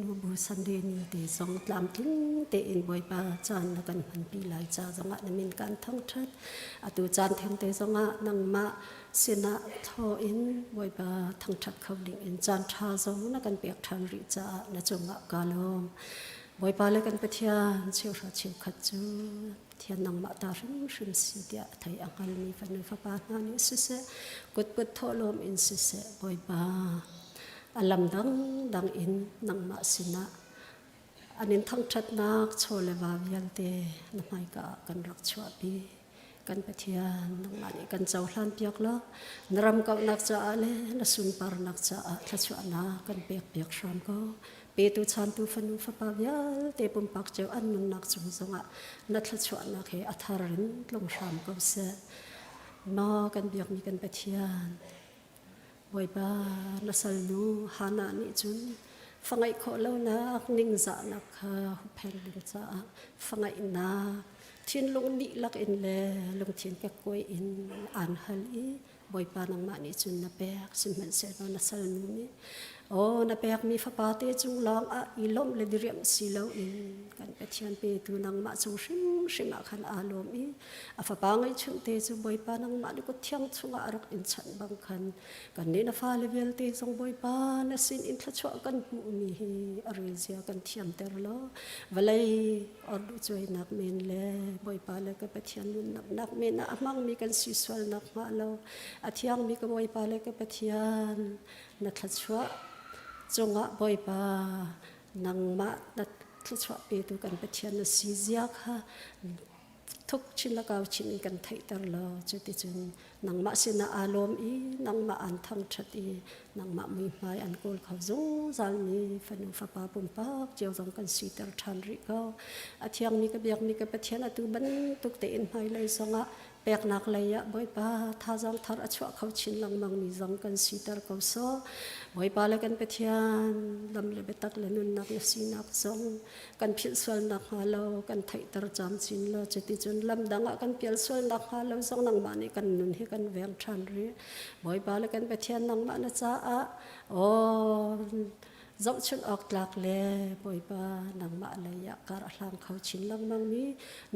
nubu Sunday ni te zong tlamtling tein Bawipa caan na kan hmanpi lai ca zongah na min kan thangṭhat. Atu caan theng te zongah nangmah sinah thaw in Bawipa thangṭhat kho ding in caan ṭha zong na kan pek ṭhan rih caah na cungah kaa lawm. Bawipa le kan Pathian cheuhra cheukhat cu Pathian nangmah ta hrimhrim si tiah a thei a hngalmi fanu fapa hna nih siseh, kutput thawhlawm in siseh, Bawipa a lam dangdang in nangmah sinah an in thangṭhatnak chaw le va vialte na hmaika ah kan rak chuahpi. Kan Pathian nangmah nih kan cohlan piak law na ram kauhnak caah le na sunparnak caah thluachuahnak kan pek piak hram ko. Petu chantu fanu fapa vialte pumpak cio an nunnak cung zongah na thluachuahnak he a thar in tlung hram ko seh. Maw kan biakmi kan Pathian, Bawipa na salnu Hannah nih cun fa ngeih khawh lonak ningzahnak kha hupphen ding caah fa ngeihnak thinlung dihlak in le lungthin kekkuai in aan hal i Bawipa nangmah nih cun na pek sihmanhsehlaw na salnu nih. Aw na pekmi fapa te cung lawng ah i lawmh le diriamh si loin kan Pathian petu nangmah cung hrimhrim ah khan aa lawm i a fapa ngeihchunh te cu Bawipa nangmah na kut thiang chungah a rak in chanh bang khan kannih na fale vialte zong Bawipa na sin in thluachuah kan hmuhmi hi a rel zia kan thiamter law vawlei orduhcuainak men le Bawipa le ka Pathian nunnak men ah a hmangmi kan si sual nakhnga lo a thiangmi ka Bawipa le ka Pathian na thluachuah cungah Bawipa nangmah na thluachuah petu kan Pathian na si zia kha thuk chin le kau chin in kan theihter law cuticun nangmah sinah aa lawm i nangmah an thangṭhat i nangmah muihmai an kawl kho zungzalmi fanu fapa pumpak cio zong kan siter ṭhan rih ko. A thiangmi ka biakmi ka Pathian atu bantuk tein hmailei zongah peknak lei ah Bawipa thazaang thar a chuah kho chin lengmangmi zong kan siter ko sawh. Bawipa le kan Pathian lam le biatak le nunnak na sinak zong kan philh sual nakhnga lo kan theihter camcin law cuticun lamdang ah kan pial sual nakhnga lo zong nangmah nih kan nun hi kan veng ṭhan rih. Bawipa le kan Pathian nangmah na caah aw zohchunh awk tlak le Bawipa nangmah lei ah kar a hlang kho chin lengmang mi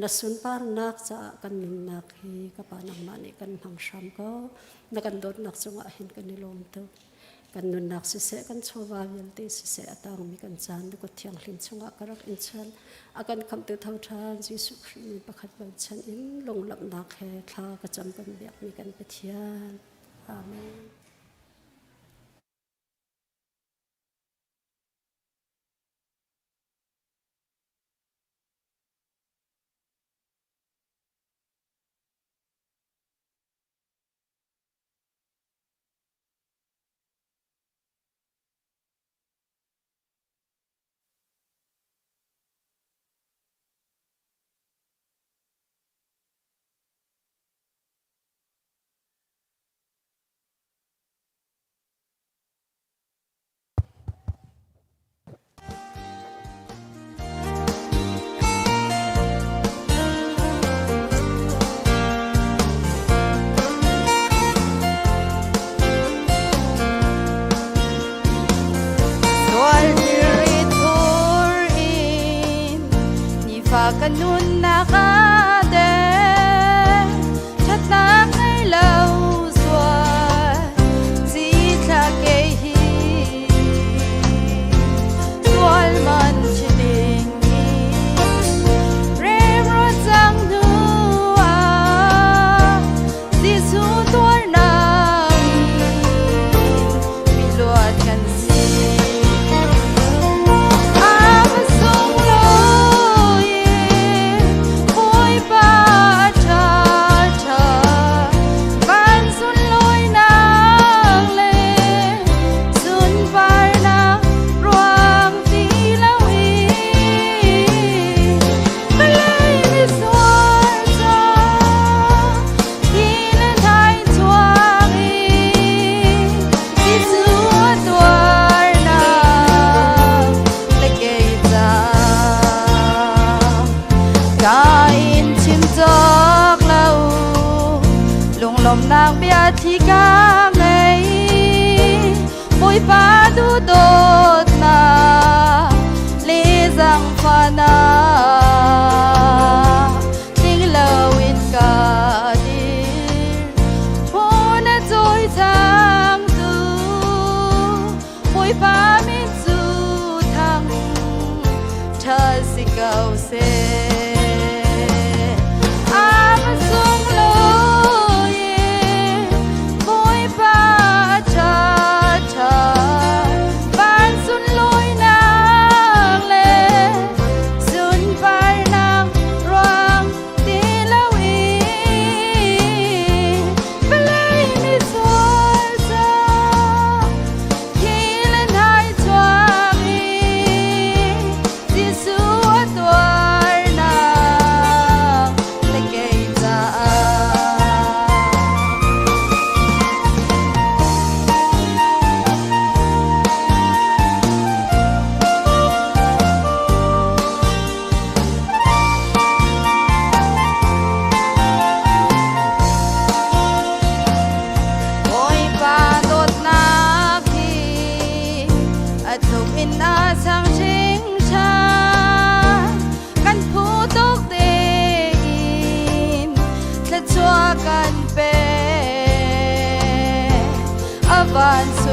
na sunparnak caah kan nunnak hi ka pa nangmah nih kan hmang hram ko. Na kan dawtnak cungah hin kan i lawm tuk. Kan nunnak siseh, kan chawva vialte siseh, a tangmi kan caan na kut thianghlim chungah ka rak in chan. A kan khamhtu tho ṭhan Jesuh Khrih min pakhat bochan in lunglawmhnak he thla ka cam kan biakmi kan Pathian. Amen. Nifa ka nunnak a der Thatnak ngei lo sual Zitla kei hi Sual man chi ding Remruat cang hnu ah Jesuh tuarnak in miluat kan si. A va sunglawi.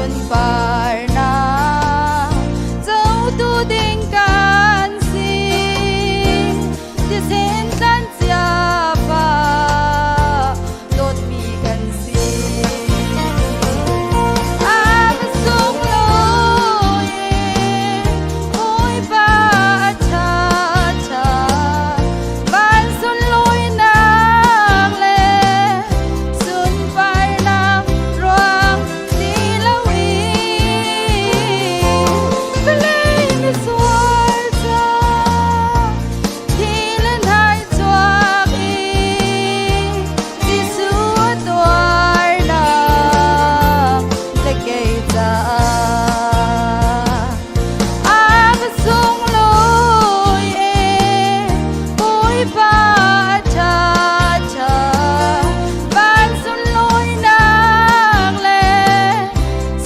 Sunparnak cotu ding kan si. Thisen tlan cia fa dawtmi kan si. A va sunglawi Bawipa a ṭha ṭha van sunlawinak le sunparnak ruang ti loin vawlei misual ca thi le hnai chuak i Jesuh a tuarnak le kei caah a va sunglawi e Bawipa a ṭha ṭha van sunlawinak le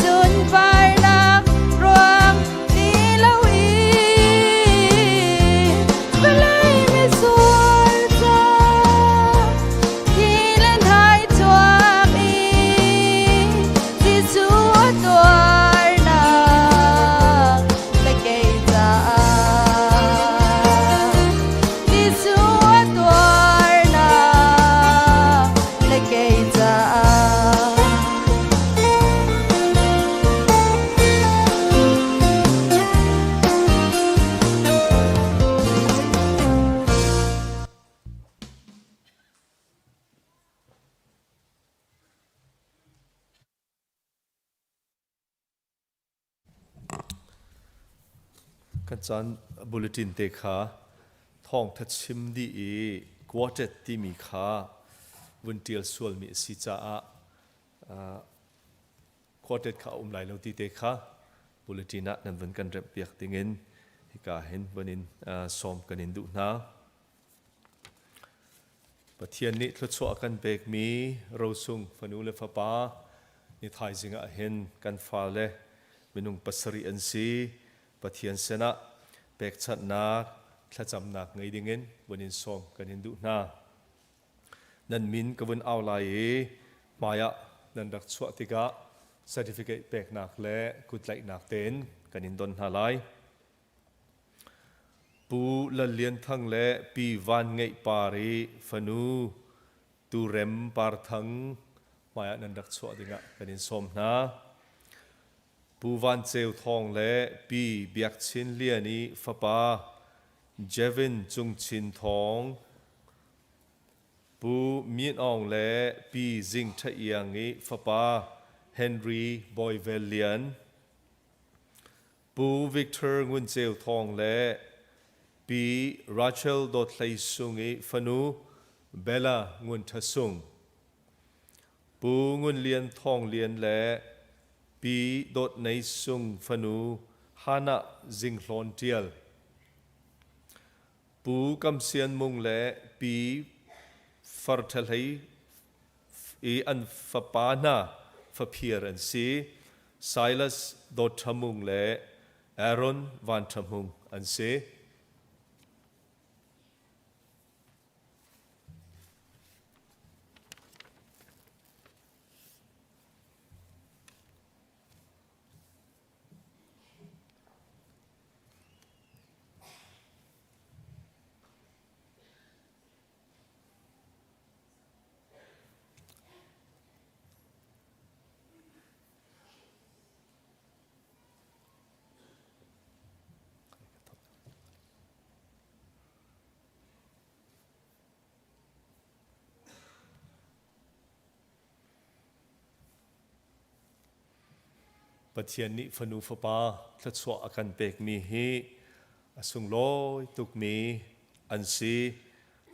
sunparnak ruang ti loin vawlei misual ca thi le hnai chuak i Jesuh a tuarnak le kei caah Jesuh a tuarnak le kei caah. Kan caan bulletin te kha thawngtha chim dih i quartet timi kha vun ṭial sualmi a si caah quartet kha a um lai lo ti te kha bulletin ah nan vun kan remh piak dingin hika hin vun in sawm kan in duh hna. Pathian nih thluachuah a kan pekmi rosung fanu le fapa ni thaizing ah hin kan fale minung pasarih an si. Pathian sinah pekchanhnak thlacamnak ngei dingin vun in sawm kan in duh hna. Nan min ka vun au lai i hmaiah nan rak chuah tikah certificate peknak le kutlaihnak tein kan in don hna lai. Pu Lal Lian Thang le Pi Van Ngeih Par i fanu Tu Rem Par Thang hmaiah nan rak chuah dingah kan in sawm hna. Pu Van Ceu Thawng le Pi Biak Chin Lian i fapa Jevin Cung Chin Thawng, Pu Myint Aung le Pi Zing Ṭha Iang i fapa Henry Bawi Vel Lian, Pu Victor Ngun Ceu Thawng le Pi Rachel Dawt Hlei Sung i fanu Bella Ngun Ṭha Sung, Pu Ngun Lian Thawng Lian le Pi Dawt Nei Sung fanu Hannah Zing Hlawn Ṭial, Pu Kam Sian Mung le Pi Far Ṭha Hlei i an fapa hna faphir an si. Silas Dawt Ṭha Mung le Aaron Van Ṭha Hmung an si. Pathian nih fanu fapa thluachuah a kan pekmi hi a sunglawi tukmi an si.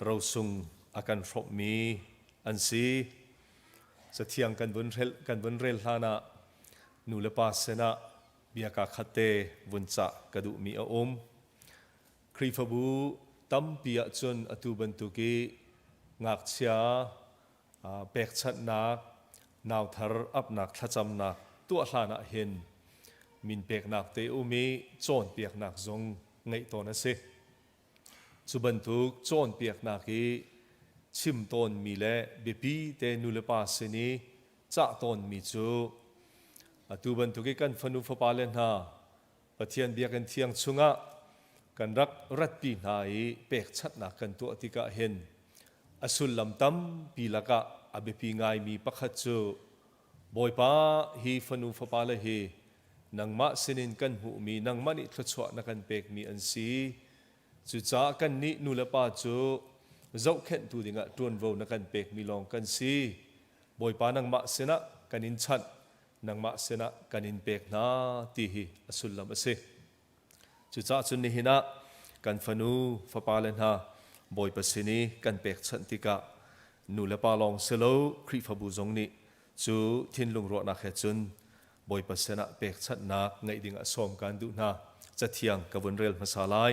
Rosung a kan hrawmhmi an si. Cathiang kan vun rel, kan vun rel hlan ah nu le pa sinah bia kaa khat te vun cah ka duhmi a um. Khrihfabu tampi ahcun atu bantuk i ngakchia pekchanhnak, nauthar apnak thlacamnak tuah hlan ah hin min peknak te um i cawnpiaknak zong ngeih tawn a si. Cu bantuk cawnpiaknak i chim tawnmi le biapi te nulepa sin i cah tawnmi cu. Atu bantuk i kan fanu fapale hna Pathian biakinn thiang chungah kan rak ratpi hna i pekchanhnak kan tuah tikah hin a sullam tampi lakah a biapi ngaimi pakhat cu Bawipa hi fanu fapale hi nangmah sinin kan hmuhmi nangmah nih thluachuah na kan pekmi an si. Cucaah kannih nulepa cu zohkhenhtu dingah ṭuanvo na kan pekmi lawng kan si. Bawipa nangmah sinah kan in chanh, nangmah sinah kan in pek hna ti hi a sullam a si. Cucaah cun nihin ah kan fanu fapale hna Bawipa sin i kan pekchanh tikah nu le pa lawng si lo Khrihfabu zong nih cu thinlung ruahnak he cun Bawipa sinah pekchanhnak ngeih dingah sawm kan duh hna. Cathiang ka vun rel hmasa lai.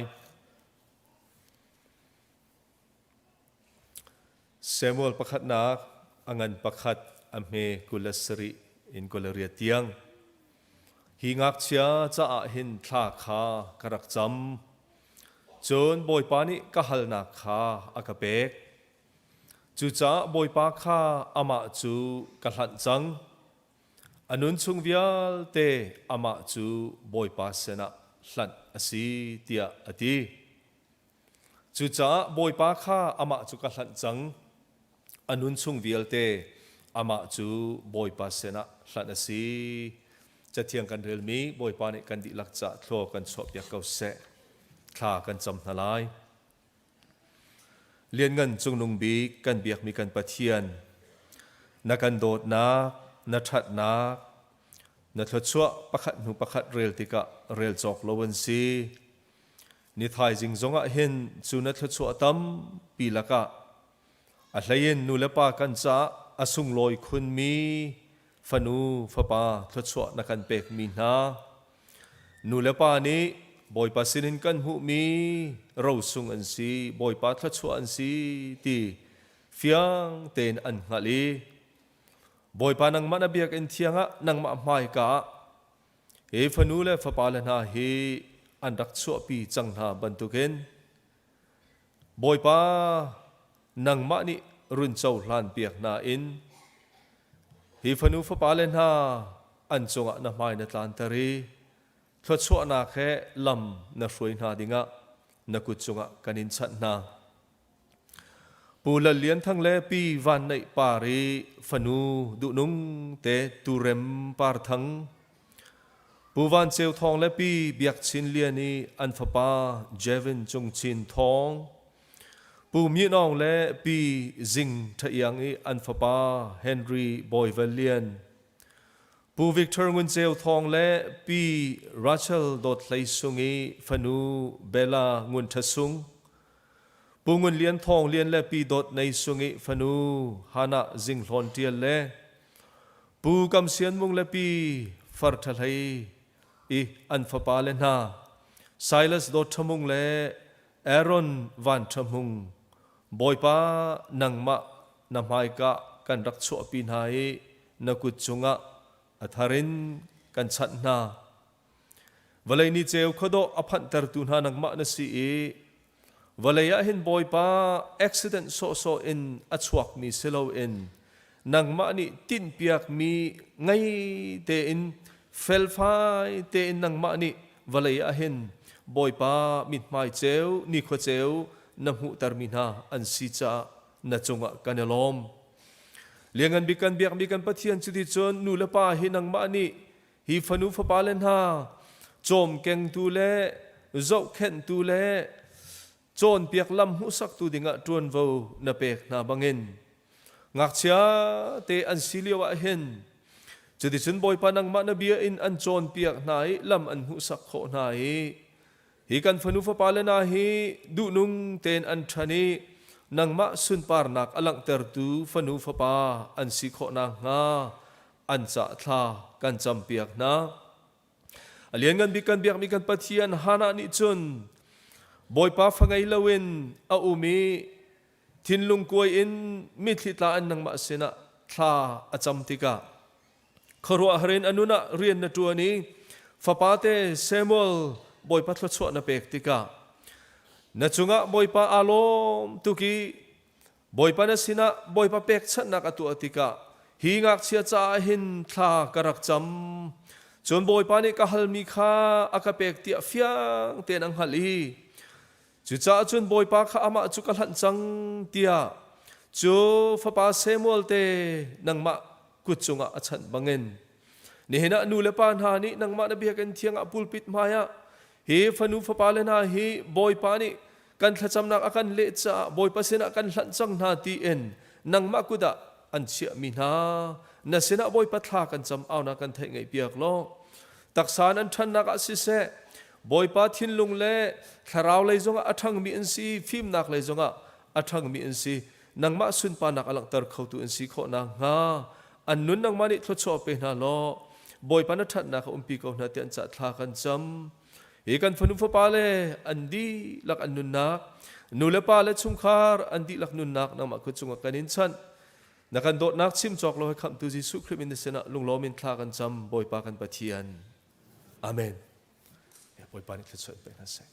Samuel pakhatnak a ngan pakhat a hme 27 in 28 tiang. Hi ngakchia caah hin thla kha ka rak cam. Cun Bawipa nih ka halnak kha a ka pek. Cucaah Bawipa kha amah cu ka hlanh cang. A nun chung vialte amah cu Bawipa sinah hlanh a si, tiah a ti. Cucaah Bawipa kha amah cu ka hlanh cang. A nun chung vialte amah cu Bawipa sinah hlanh a si. Cathiang kan relmi Bawipa nih kan dihlak cah thlua kan chuahpiak ko seh. Thla kan cam hna lai. Lianngan Cungnung Bik kan biakmi kan Pathian, na kan dawtnak, na ṭhatnak, na thluachuah pakhat hnu pakhat rel tikah rel cawk lo an si. Ni thaizing zongah hin cu na thluachuah tampi lakah a hleiin nu le pa kan caah a sunglawi khunmi fanu fapa thluachuah na kan pekmi hna nu le pa nih Bawipa sinin kan hmuhmi rosung an si Bawipa thluachuah an si ti fiang tein an hngalh i Bawipa nangmah na biakinn thiang ah nangmah hmaika ah Hi fanu le fapale hna hi an rak chuahpi cang hna bantukin Bawipa nangmah nih run cohlan piak hna in hi fanu fapale hna an cungah na hmai na tlanter i thluachuahnak he lam na hruai hna dingah na kut cungah kan in chanh hna. Pu Lal Lian Thang le Pi Van Neih Par i fanu duhnung te Turem Par Thang, Pu Van Ceu Thawng le Pi Biak Chin Lian i an fapa Jevin Cung Chin Thawng, Pu Myin Aung le Pi Zing Tha Iang i an fapa Henry Bawi Val Lian, Pu Victor Ngun Ceu Thawng le Pi Rachel Dawt Hlei Sung i fanu Bella Ngun Tha Sung, Pu Ngun Lian Thawng Lian le Pi Dawt Nei Sung i fanu Hannah Zing Hlawn Ṭial le Pu Kam Sian Mung le Pi Far Ṭha Hlei i an fapa le hna Silas Dawt Ṭha Mung le Aaron Van Ṭha Hmung Bawipa nangmah na hmaika kan rak chuahpi hna i na kut cungah a thar in kan chanh hna. Vawlei ni ceu khuadawh a phanhtertu hna nangmah na si i vawlei ah hin Bawipa accident sawhsawh in a chuakmi si loin nangmah nih tinhpiakmi ngei tein felfai tein nangmah nih vawlei ah hin Bawipa mithmai ceu nikhua ceu na hmuhtermi hna an si caah na cungah kan i lawm. Lianngan bik kan biakmi kan Pathian cuticun nu le pa hi nangmah nih Hi fanu fapale hna cawmkengtu le zohkhenhtu le cawnpiak lam hmuhsaktu dingah ṭuanvo na pek hna bangin ngakchia te an si lio ah hin cuticun Bawipa nangmah na bia in an cawnpiak hna i lam an hmuhsak khawh hna i hi kan fanu fapale hna hi duhnung tein an ṭhan i nangmah sunparnak a langhtertu fanu fapa an si khawh nakhnga an cah thla kan campiak hna. A lianngan bik kan biakmi kan Pathian Hannah nih cun Bawipa fa ngei loin a um i thinlung kuai in mitthli tla in nangmah sinah thla a cam tikah khuaruahhar in a nun ah rian na ṭuan i fapate Samuel Bawipa thluachuah na pek tikah na cungah Bawipa aa lawm tuk i Bawipa na sinah Bawipa pekchanhnak a tuah tikah hi ngakchia caah hin thla ka rak cam. Cun Bawipa nih ka halmi kha a ka pek tiah fiang tein a hngalh i cucaah cun Bawipa kha amah cu ka hlanh cang tiah cu fapa Samuel te nangmah kut cungah a chanh bangin nihin ah nu le pa hna nih nangmah na biakinn thiang ah pulpit hmaiah hi fanu fapa le hna hi Bawipa nih kan thlacamnak a kan leh caah Bawipa sinah kan hlanh cang hna tiin nangmah kut ah an chiahmi hna na sinah Bawipa thla kan cam aunak kan theih ngaih piak law taksa nan ṭhannak ah siseh Bawipa thinlung le thlarau lei zongah a ṭhangmi an si fimnak lei zongah a ṭhangmi an si nangmah sunparnak a langhter khotu an si khawh nakhnga an nun nangmah nih thluachuah pe hna law Bawipa na ṭhatnak a umpi ko hna tiah an cah thla kan cam Hi kan fanu fapa le an dihlak an nunnak, nu le pa le chungkhar an dihlak nunnak nangmah kut cungah kan in chanh. Na kan dawtnak chim cawk lo he khamhtu Jesuh Khrih min na sinah lunglawm in thla kan cam, Bawipa kan Pathian. Amen. Bawipa nih thluachuah in pe hna seh.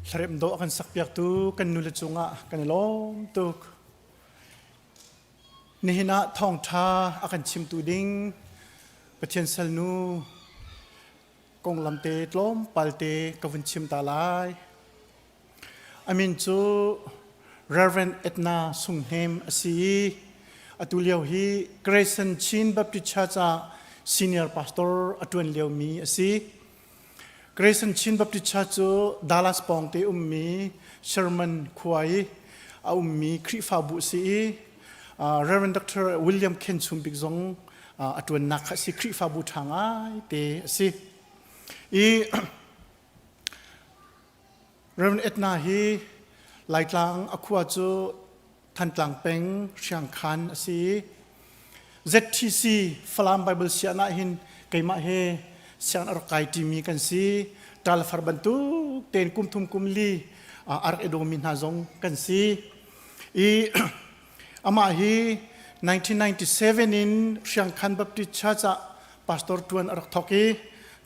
Hlaremh dawh a kan sakpiaktu kan nule cungah kan i lawm tuk. Nihin ah thawngṭha a kan chimtu ding Pathian salnu konglam te tlawmpal te ka vun chim ta lai. A min cu Reverend Edna Sung Hnem a si i atu lio hi Grayson Chin Baptist Church ah senior pastor a ṭuan liomi a si. Grayson Chin Baptist Church cu Dallas pawngte ummi Sherman khua i a ummi Khrihfabu a si i Reverend Dr. William Khen Chum Bik zong a ṭuannak kha a si. Khrihfabu ṭha ngaite a si. I Reverend Edna hi Laitlang a khua cu Thantlang peng Hriangkhan a si. ZTC Falam Bible sian ah hin keimah he sian a rak kai ṭimi kan si. Ṭalfar bantuk tein kum thum kum li a rak i dawmi hna zong kan si. I amah hi 1997 in Hriangkhan Baptist Church ah pastor ṭuan a rak thawk i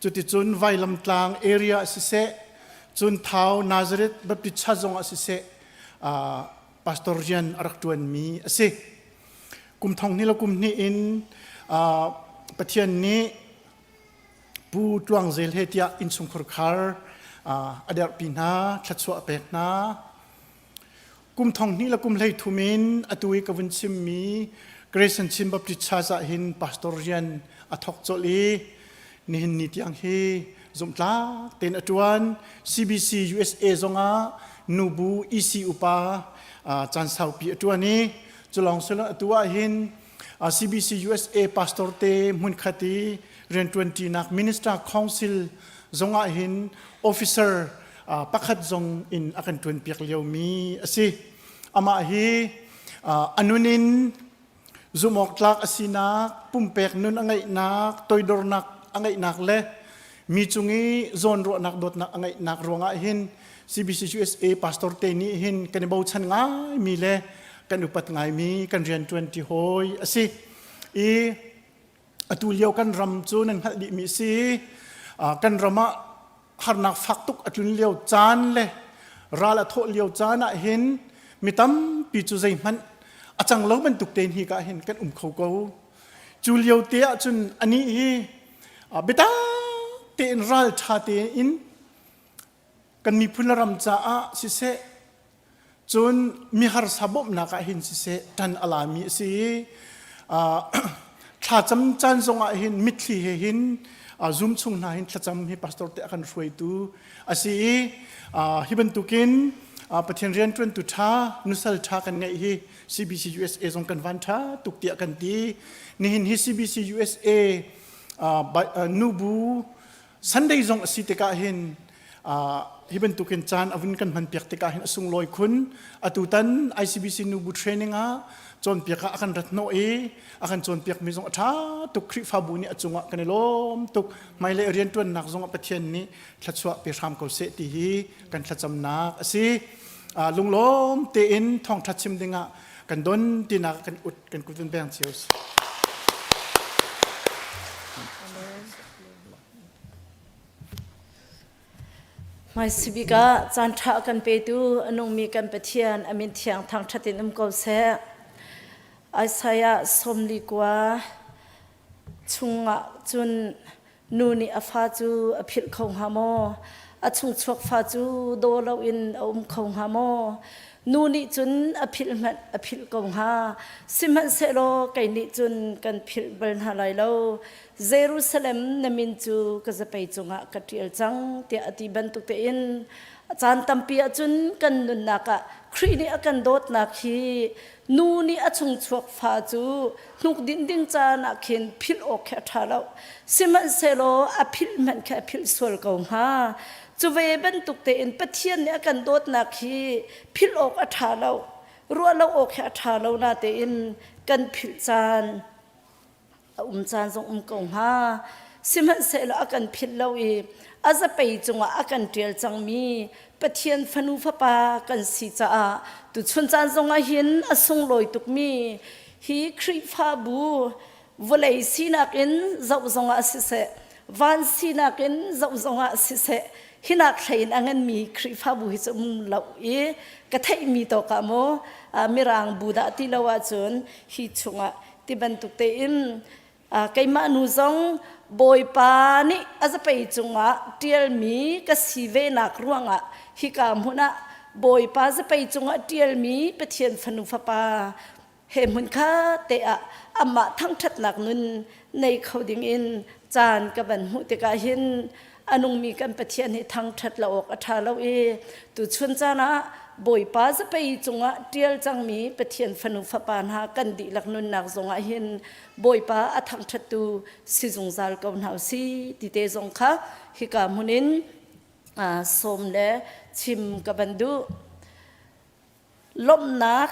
cuticun Vailamtlang area siseh cun Thau Nazareth Baptist Church zong ah siseh pastor rian a rak ṭuanmi a si. Kum thong hnih le kum hnih in Pathian nih Pu Tluang Zel he tiah innchungkhar khar a derhpi hna, thluachuah a pek hna. Kum thong hnih le kum hlei thum in atu i ka vun chimmi Grayson Chin Baptist Church ah hin pastor rian a thawk colh i nihin ni tiang hi zumhtlak tein a ṭuan. CBC USA zongah nubu EC upa caan saupi a ṭuan i culawng silo atu ah hin CBC USA pastor te hmunkhat i rianṭuanṭinak minister council zongah hin officer pakhat zong in a kan ṭuanpiak liomi a si. Amah hi a nun in Zumhawktlak a sinak, pumpek nun a ngeihnak, toidornak a ngeihnak le mi cung i zawnruahnak dawtnak a ngeihnak ruangah hin CBC USA pastor te nih hin kan i bochan ngaimi le kan upat ngaimi kan rianṭuan ṭi hawi a si. I atu lio kan ram cu nan hngalh dihmi a si. Kan ram ah harnak fak tuk a tlun lio caan le ral a thawh lio caan ah hin mi tampi cu zeihmanh a cang lo bantuk tein hi ka hin kan um kho ko. Cu lio te ah cun anih hi biatak tein ral ṭha tein kan miphun le ram caah siseh cun miharsa bawmhnak ah hin siseh ṭan a lami a si i thlacam caan zongah hin mitthli he hin zoom chung hna hin thlacam hi pastor te a kan hruaitu a si i hi bantukin Pathian rianṭuantu ṭha nusal ṭha kan ngeih hi CBC USA zong kan van ṭha tuk tiah kan ti nihin hi CBC USA nubu Sunday zong a si tikah hin hi bantukin caan a vun kan hmanpiak tikah hin a sunglawi khun. Atutan ICBC nubu training ah cawnpiak ah a kan rat hnawh i a kan cawnpiak mi zong a ṭha tuk Khrihfabu nih a cungah kan i lawm tuk. Hmailei rianṭuannak zong ah Pathian nih thluachuah pe hram ko seh ti hi kan thlacamnak a si. Lunglawm tein thawngṭha chim dingah kan don tinak kan ut kan kut vun beng cio si. Hmaisibik ah caanṭha a kan petu a nungmi kan Pathian a min thiang thangṭhat in um ko seh. Isaiah 41 chungah cun nu nih a fa cu a philh kho hnga maw? A chungchuak fa cu daw loin a um kho hnga maw? Nu nih cun a philh hmanh a philh ko hnga. Sihmanhsehlaw kei nih cun kan philh bal hna lai lo. Jerusalem na min cu ka zapei cungah ka ṭial cang tiah a ti bantuk tein caan tampi ahcun kan nunnak ah Khrih nih a kan dawtnak hi nu nih a chungchuak fa cu hnuk din ding caan ah khin philh awk khi a ṭha lo sihmanhsehlaw a philh hmanh khi a philh sual ko hnga cu ve bantuk tein Pathian nih a kan dawtnak hi philh awk a ṭha lo ruah lo awk hi a ṭha lo na tein kan philh caan a um caan zong um ko hnga sihmanhsehlaw a kan philh lo i a zapei cungah a kan ṭial cangmi Pathian fanu fapa kan si caah tuchun caan zongah hin a sunglawi tukmi hi Khrihfabu vawlei sinak in zoh zongah siseh. Van sinak in zoh zongah siseh hinak hlei in a nganmi Khrihfabu hi cu um lo i ka theihmi tawk ah maw mirang bu dah ti lo ahcun hi chungah ti bantuk tein keimah nu zong Bawipa nih a zapei cungah ṭialmi ka si venak ruangah hika hmun ah Bawipa zapei cungah ṭialmi Pathian fanu fapa he hmun kha te ah amah thangṭhatnak nun nei kho dingin caan ka van hmuh tikah hin a nungmi kan Pathian hi thangṭhat lo awk a ṭha lo i tuchun caan ah Bawipa zapei cungah ṭial cangmi Pathian fanu fapa hna kan dihlak nunnak zongah hin Bawipa a thangṭhattu si zungzal ko hna usih ti te zong kha hika hmun in sawm le chim ka van duh. Lawmhnak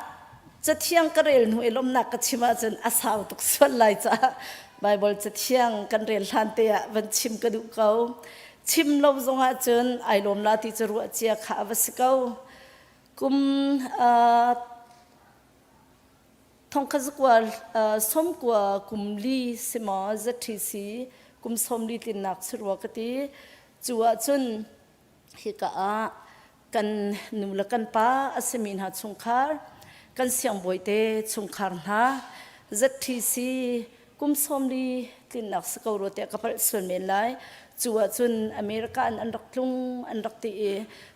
cathiang ka rel hnu i lawmhnak ka chim ahcun a sau tuk sual lai caah Baibal cathiang kan rel hlan te ah van chim ka duh ko. Chim lo zong ahcun ai lawm la ti cu ruah cia kha a va si ko. Kum uh, thongkhat zakua uh, sawmkua kum li si maw ZTC kum sawmli tlinnak si rua ka ti. Cu ahcun hika ah kan nu le kan pa a simi hna chungkhar kan siangbawi te chungkhar hna ZTC kum 40 tlinnak si ko rua tiah ka palh sual men lai cu ahcun America in an rak tlung an rak ti i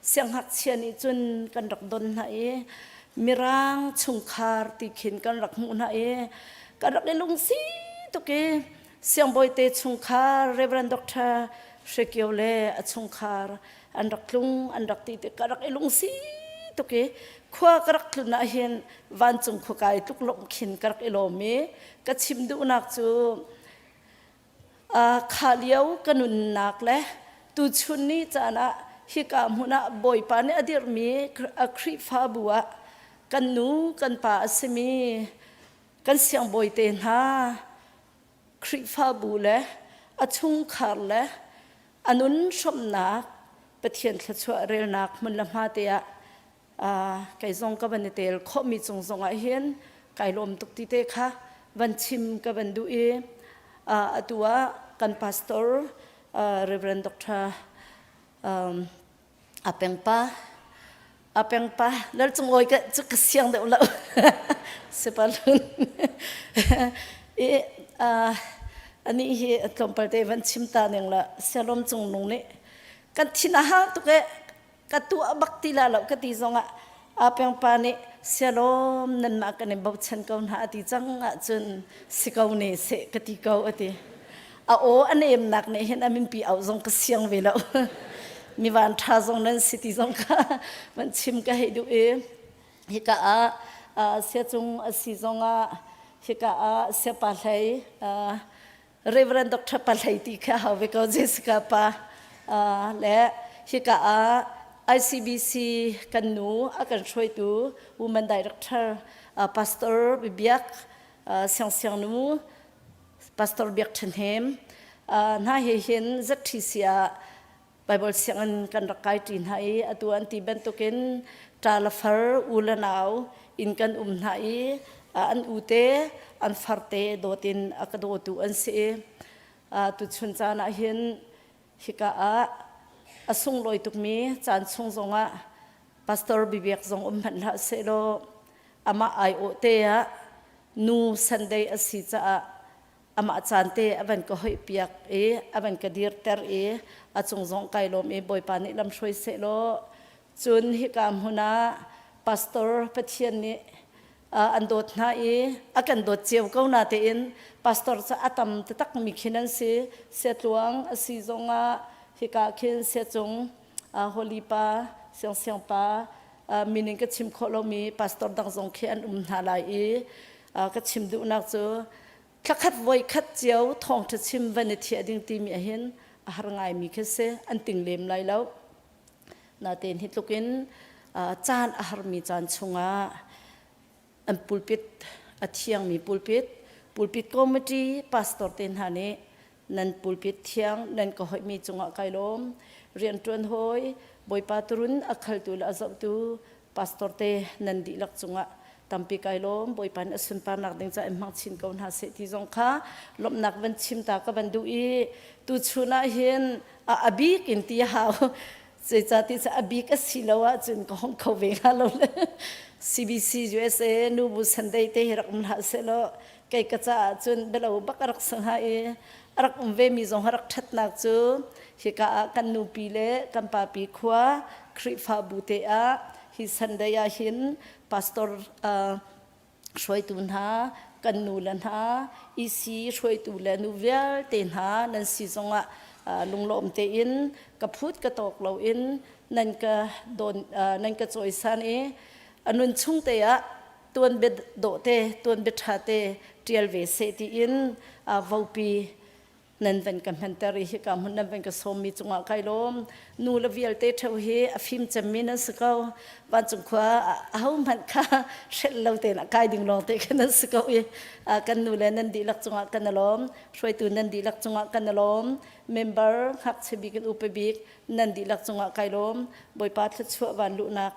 sianghngakchia nih cun kan rak don hna i mirang chungkhar ti khin kan rak hmuh hna i kan rak i lungsi tuk i siangbawi te chungkhar Reverend Dr. Hre Kio le a chungkhar an rak tlung an rak ti tik ka rak i lungsi tuk i khua ka rak tlun ah hin vancung khua kai tluk lawm khin ka rak i lawm i ka chim duhnak cu kha lio ka nunnak le tuchun ni caan ah hika hmun ah Bawipa nih a dirhmi a Khrihfabu ah kan nu kan pa a simi kan siangbawi te hna Khrihfabu le a chungkhar le a nun hrawmnak Pathian thluachuah relnak hmun le hma te ah kei zong ka van i tel khawhmi cung zong ah hin kai lawm tuk ti te kha van chim ka van duh i atu ah kan pastor Reverend Dr. A pengpa a pengpa lal cung oi ka cu ka siang deuh lo sipalun i ani hi tlawmpal te van chim ta ning la sialom cung nung nih kan thin a hang tuk e ka tuah bak ti la lo ka ti zongah a pengpa nih sialom nanmah kan in bochan ko hna a ti cang ahcun si ko ne seh ka ti ko a ti a aw a nemnak nih hin a minpi au zong ka siang ve lo mi van ṭha zong nan si ti zong kha van chim ka hei duh i hika ah siacung a si zongah hika ah siapa hlei Reverend Dr. Pahlei ti kha hau ve ko Jessica pa le hika ah ICBC kan nu a kan hruaitu Women Director Pastor Bibiak Siang Siang nu Pastor Biak Ṭhan Hnem hna he hin ZTC ah Bible sianginn kan rak kai ṭi hna i atu an ti bantukin ṭa le far u le nau in kan um hna i an u te an far te dawt in a ka dawtu an si i tuchun caan ah hin hika ah a sunglawi tukmi caan chung zongah Pastor Bibiak zong um hmanh hlah sehlaw amah aiawh te ah nu Sunday a si caah amah caan te a van ka hoih piak i a van ka dirter i a cung zong kai lawm i Bawipa nih lam hruai sehlaw cun hika hmun ah pastor Pathian nih an dawt hna i a kan dawt cio ko na tein pastor cu a tam taktak mi khin an si siatluang a si zongah hika khin siacung Holy pa siang siang pa min in ka chim khawh lomi pastor dang zong khi an um hna lai i ka chim duhnak cu thlakhat voi khat cio thawngṭha chim van i thiah ding timi ahhin a har ngaimi khi si an ting lem lai lo natein hi tluk in caan a harmi caan chungah an pulpit a thiangmi pulpit pulpit committee pastor te hna nih nan pulpit thiang nan ka hoihmi cungah kai lawm rianṭuan hawi bawipa turun a khaltu le a zohtu pastor te nan dihlak cungah. Tampi kai lawm Bawipa nih a sunparnak ding caah in hmang chin ko hna seh ti zong kha lawmhnak van chim ta ka van duh i tuchun ah hin a bik in ti hau zeicahti cu a bik a si lo ahcun ka hong kho ve hnga lo le CBC USA nubu Sunday te hi rak um hlah sehlaw kei ka caah cun bialo bak a rak si hnga i a rak um ve mi zong a rak ṭhatnak cu hika ah kan nupi le kan papi khua Khrihfabu te ah hi Sunday ah hin pastor uh, hruaitu hna kan nu le hna EC hruaitu le nu vialte hna nan si zongah lunglawm tein ka phut ka tawk loin nan ka don nan ka cawisan i a nun chung te ah tuan bia dawh te tuan bia ṭha te ṭial ve seh tiin vopi nan van ka hmanter i hika hmun nan van ka sawmmi cungah kai lawm. Nu le vialte ṭheo hi a fim cemmi nan si ko. Vancung khua ahohmanh kha hrelh lo tein a kai ding lawng te kha nan si ko i kan nu le nan dihlak cungah kan i lawm. Hruaitu nan dihlak cungah kan i lawm. Member ngakchia bik in upa bik nan dihlak cungah kai lawm. Bawipa thluachuah van luhnak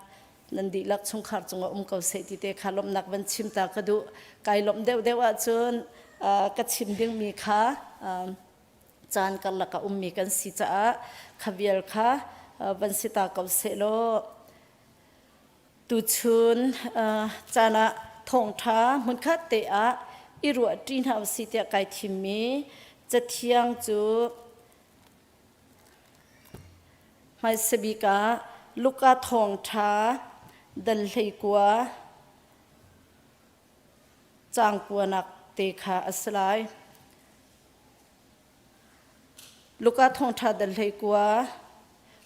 nan dihlak chungkhar cungah um ko seh ti te kha lawmhnak van chim ta ka duh. Kai lawmh deuhdeuh ahcun ka chim dingmi kha caan karlak ah ummi kan si caah kha vial kha van si ta ko seh law tuchun caan ah thawngṭha hmunkhat te ah i ruah ṭi hna usih tiah kai thimmi cathiang cu Hmaisa bik ah Luka thawngṭha dal 19 caang kuanak te kha a si lai. Luka thawngṭha dal 19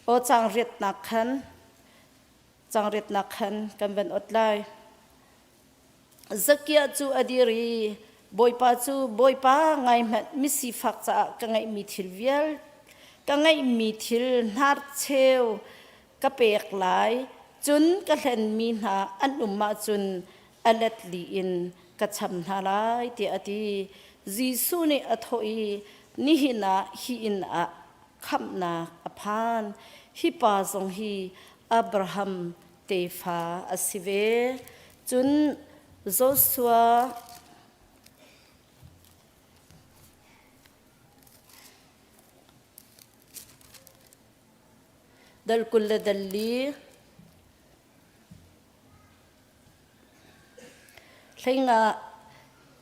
aw caang riatnak khan caang riatnak khan kan van ot lai. Zakia cu a dir i Bawipa cu Bawipa ngai hmanh misifak caah ka ngeihmi thil vial ka ngeihmi thil hnarcheu ka pek lai cun ka hlenmi hna an um ahcun a let li in ka cham hna lai tiah a ti. Jesuh nih a thawh i nihin ah hi inn ah khamhnak a phan. Hi pa zong hi Abraham tefa a si ve. Cun Joshua dal 20 le dal li hleinga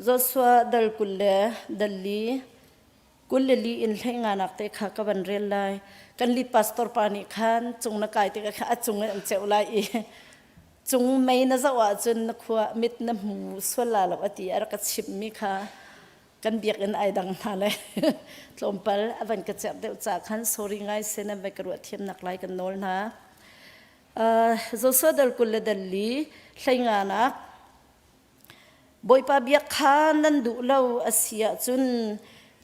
Joshua dal 20 le dal li 24 in hleinganak te kha ka van rel lai. Kan lead pastor pa nih khan cung na kai tikah khan a cung in an ceuh lai i cung mei na zoh ahcun na khua mit na hmu sual la lo a ti a rak ka chimhmi kha kan biakinn ai dang hna le tlawmpal a van ka cerh deuh ca khan sorry ngai se nan vai ka ruah thiamnak lai kan nawl hna. Uh, Joshua dal 20 le dal li hleinganak Bawipa biak kha nan duh lo a si ahcun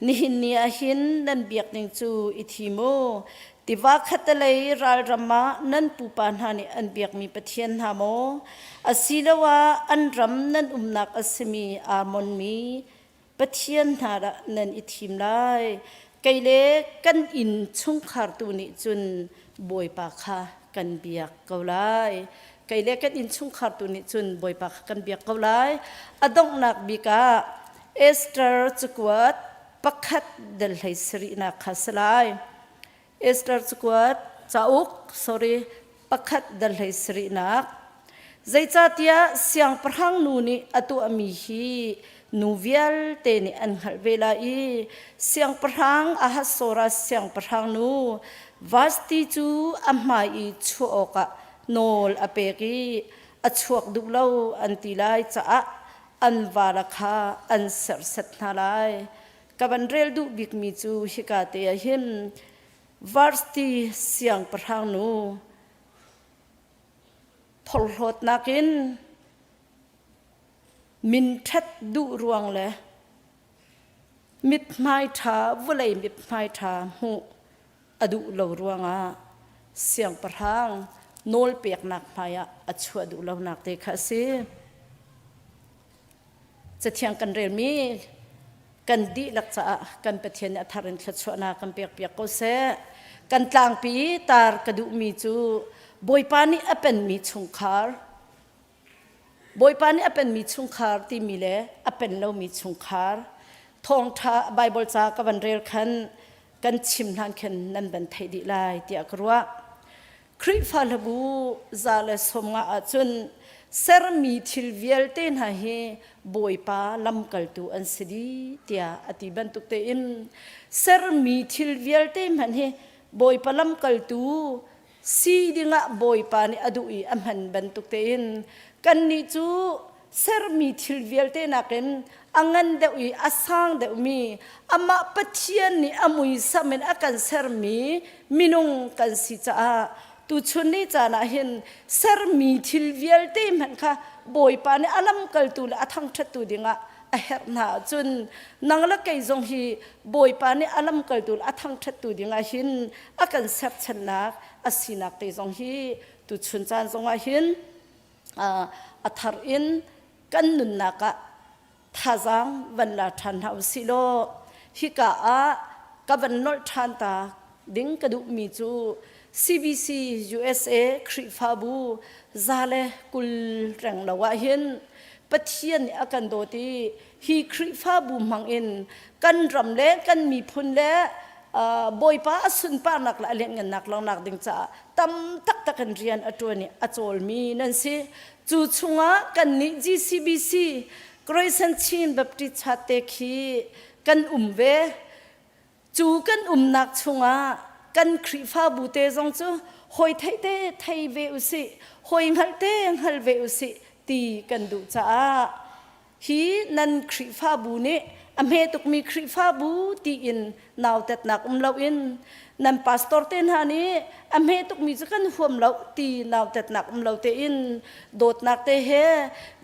nihin ni ah hin nan biak ning cu i thim u. Tiva khattelei ralram ah nan pupa hna nih an biakmi pathian hna maw, asiloah an ram nan umnak a simi Ammon mi pathian hna dah nan i thim lai? Kei le kan inn chungkhar tu nih cun Bawipa kha kan biak ko lai. Kei le kan innchungkhar tu nih cun Bawipa kha kan biak ko lai. A donghnak bik ah Esther cakuat pakhat del hlei sarihnak kha si lai. Esther cakuat cauk sorry pakhat dal hlei sarihnak zeicahtiah siangpahrang nu nih a tuahmi hi nu vialte nih an hngalh ve lai i siangpahrang Ahasuerus siangpahrang nu Vashti cu a hmai i chuah awkah nawl a pek i a chuak duh lo an ti lai caah an vala kha an serhsat hna lai. Ka van rel duh bikmi cu hika te ah hin Vashti siangpahrang nu phorhlawtnak in min ṭhat duh ruang le mithmai ṭha vawlei mithmai ṭha hmuh a duh lo ruangah siangpahrang nawlpeknak hmaiah a chuah duh lonak te kha a si. Cathiang kan relmi kan dihlak caah kan Pathian nih a thar in thluachuahnak kan pekpiak ko seh. Kan tlangpi tar ka duhmi cu Bawipa nih a penmi chungkhar. Bawipa nih a penmi chungkhar timi le a pen lomi chungkhar thawngṭha Bible ca ka van rel khan kan chim hlan khin nan van theih dih lai tiah ka ruah. Khrihfa hlabu 150 ahcun sermi thil vialte hna hi Bawipa lamkaltu an si dih tiah a ti bantuk tein sermi thil vialte hmanh hi Bawipa lamkaltu si dingah Bawipa nih a duh i a hman bantuk tein kannih cu sermi thil vialte nakin a ngan deuh i a sang deuhmi amah Pathian nih a muisam in a kan sermi minung kan si caah tuchun ni caan ah hin sermi thil vialte hmanh kha Bawipa nih a lamkaltu le a thangṭhattu dingah a herh hna ahcun nang le kei zong hi Bawipa nih a lamkaltu le a thangṭhattu dingah hin a kan serchannak a sinak te zong hi tuchun caan zongah hin a thar in kan nunnak ah thazaang van la ṭhan hna usih law hika ah ka van nolh ṭhan ta ding ka duhmi cu CBC USA Khrihfabu 120 reng lo ah hin Pathian nih a kan dawt i hi Khrihfabu hmang in kan ram le kan miphun le Bawipa a sunparnak le a lianhngannak langhnak ding caah tam taktak in rian a ṭuan i a cawlmi nan si. Cu chungah kannih GCBC Croatian Chin Baptist Church te khi kan um ve. Cu kan umnak chungah kan Khrihfabu te zong cu hawi theih te thei ve usih, hawi hngalh te hngal ve usih ti kan duh caah hi nan Khrihfabu nih a hme tukmi Khrihfabu tiin nautatnak um loin nan pastor te hna nih a hme tukmi cu kan huam lo ti nautatnak um lo tein dawtnak te he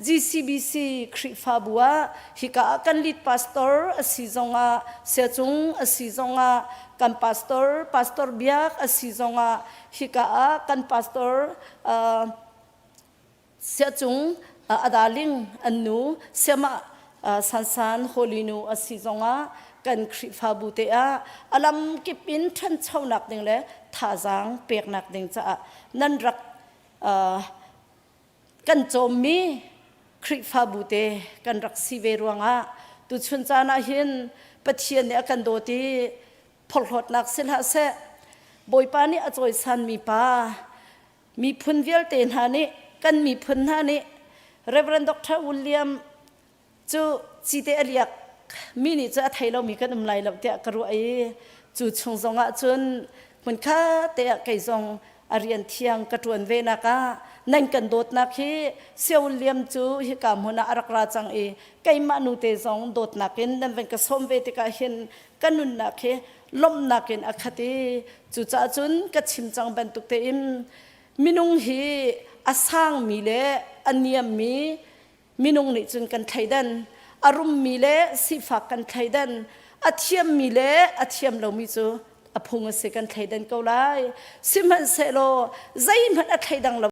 GCBC Khrihfabu ah hika ah kan lead pastor a si zongah siacung a si zongah kan pastor pastor biak a si zongah hika ah kan pastor uh, Siacung a darling an nu Siamah Sansan Holy nu a si zongah kan Khrihfabu te ah a lamkip in ṭhanchonak ding le thazaang peknak ding caah nan rak kan cawmmi Khrihfabu te kan rak si ve ruangah tuchun caan ah hin Pathian nih a kan dawt i phorhlawtnak si hlah seh Bawipa nih a cawisanmi pa miphun vialte hna nih kan miphun hna nih Reverend Dr. William cu cite a liak mi nih cu a thei lomi kan um lai lo tiah ka ruah i cu chung zongah cun hmunkhat te ah kei zong a rian thiang ka ṭuan ve nak ah nan kan dawtnak hi Sio William cu hika hmun ah a rak ra cang i keimah nu te zong dawtnak in nan van ka sawm ve tikah hin ka nunnak hi lawmhnak in a khat i cucaah cun ka chim cang bantuk tein minung hi a sangmi le a niammi minung nih cun kan thleidan a rummi le sifak kan thleidan a thiammi le a thiam lomi cu a phung a si kan thleidan ko lai sihmanhsehlaw zeihmanh a thleidang lo.